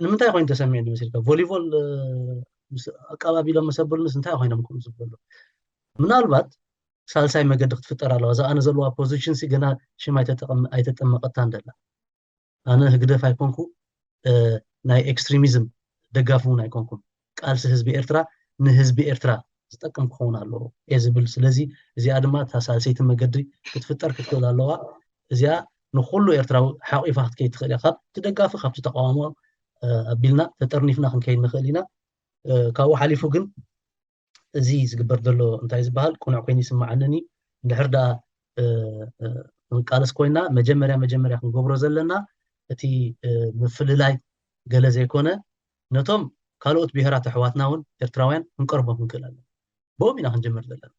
ንምንታይ ኮይኑ ተሰሚዑ ንመስልካ ቮሊቮል ኣቀባቢሎም መሰብሉንስ እንታይ ኮይኖም ከምኡ ዝበሉ ምናልባት ሳልሳይ መገዲ ክትፍጠር ኣለዋ እዛ ኣነ ዘለዋ ፖዚሽን ሲ ገና ሽም ኣይተጠመቀታን ደላ ኣነ ህግደፍ ኣይኮንኩ ናይ ኤክስትሪሚዝም ደጋፊ እውን ኣይኮንኩም ቃልሲ ህዝቢ ኤርትራ ንህዝቢ ኤርትራ ዝጠቅም ክኸውን ኣለዎ እየ ዝብል ስለዚ እዚኣ ድማ እታ ሳልሰይቲ መገዲ ክትፍጠር ክትክእል ኣለዋ እዚኣ ንኩሉ ኤርትራዊ ሓቂፋ ክትከይድ ትኽእል እያ ካብቲ ደጋፊ ካብቲ ተቃውሞ ኣቢልና ተጠርኒፍና ክንከይድ ንኽእል ኢና ካብኡ ሓሊፉ ግን እዚ ዝግበር ዘሎ እንታይ ዝበሃል ቅኑዕ ኮይኑ ይስምዓንን እዩ እንድሕር ደኣ ክንቃለስ ኮይና መጀመርያ መጀመርያ ክንገብሮ ዘለና እቲ ምፍልላይ ገለ ዘይኮነ ነቶም ካልኦት ብሄራት ኣሕዋትና እውን ኤርትራውያን ክንቀርቦም ክንክእል ኣለና ብኦም ኢና ክንጀምር ዘለና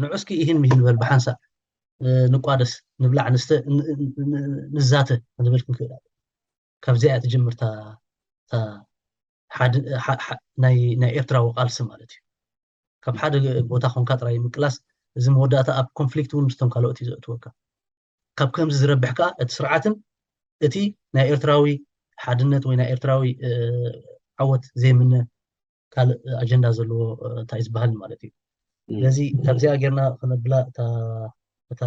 ንዑ እስኪ ይህን ምሂን ንበል ብሓንሳእ ንቋደስ ንብላዕ ንስተ ንዛተ ክንብል ክንክእል ኣለና ካብዚኣ እያ ትጅምር ናይ ኤርትራዊ ቃልሲ ማለት እዩ ካብ ሓደ ቦታ ኮንካ ጥራይ ምቅላስ እዚ መወዳእታ ኣብ ኮንፍሊክት እውን ምስቶም ካልኦት እዩ ዘእትወካ ካብ ከምዚ ዝረብሕ ከዓ እቲ ስርዓትን እቲ ናይ ኤርትራዊ ሓድነት ወይ ናይ ኤርትራዊ ዓወት ዘይምነ ካልእ ኣጀንዳ ዘለዎ እንታይ ዝበሃል ማለት እዩ ስለዚ ካብዚኣ ጌርና ክነብላ እታ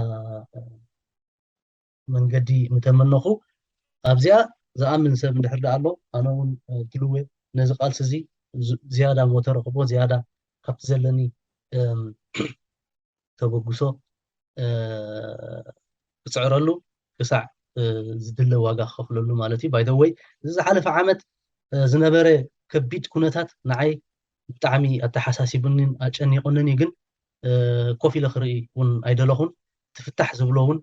መንገዲ ምተመነኹ ኣብዚኣ ዝኣምን ሰብ እንድሕር ደኣ ኣሎ ኣነ እውን ድልዌ ነዚ ቃልሲ እዚ ዝያዳ ሞተረ ክቦ ዝያዳ ካብቲ ዘለኒ ተበግሶ ክፅዕረሉ ክሳዕ ዝድለ ዋጋ ክኸፍለሉ ማለት እዩ። ባይደወይ እዚ ዝሓለፈ ዓመት ዝነበረ ከቢድ ኩነታት ንዓይ ብጣዕሚ ኣተሓሳሲቡንን ኣጨኒቑንን እዩ። ግን ኮፍ ኢለ ክርኢ እውን ኣይደለኹን። ትፍታሕ ዝብሎ እውን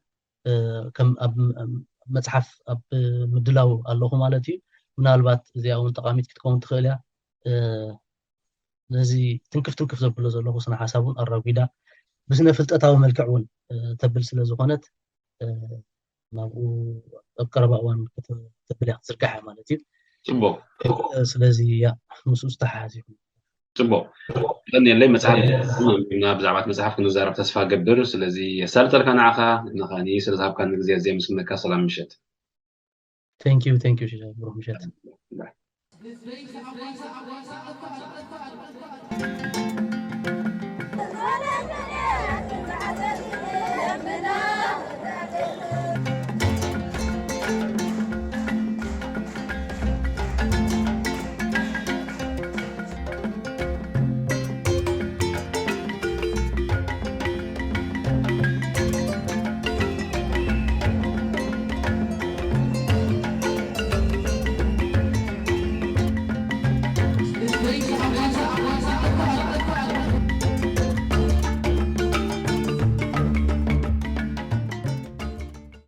ከም ኣብ መፅሓፍ ኣብ ምድላው ኣለኹ ማለት እዩ። ምናልባት እዚኣ እውን ጠቃሚት ክትከውን ትኽእል እያ። ነዚ ትንክፍ ትንክፍ ዘብሎ ዘለኹ ስነ ሓሳብ እውን ኣራጒዳ ብስነ ፍልጠታዊ መልክዕ እውን ተብል ስለ ዝኾነት ናብኡ ኣብ ቀረባ እዋን ተብል ክትዝርጋሕ ማለት እዩ። ፅቡቅ ስለዚ ያ ምስኡ ዝተሓሓዝ ይኹን። ፅቡቅ ቀኒየለይ መፅሓፍ ብዛዕባ መፅሓፍ ክንዛረብ ተስፋ ገብር። ስለዚ የሳልጠልካ ንዓኻ ንኻኒ ስለዝሃብካኒ ግዜ ኣዝየ ምስግነካ። ሰላም ምሸት። Thank you thank you ሽሻይ ብሩክ ምሸት።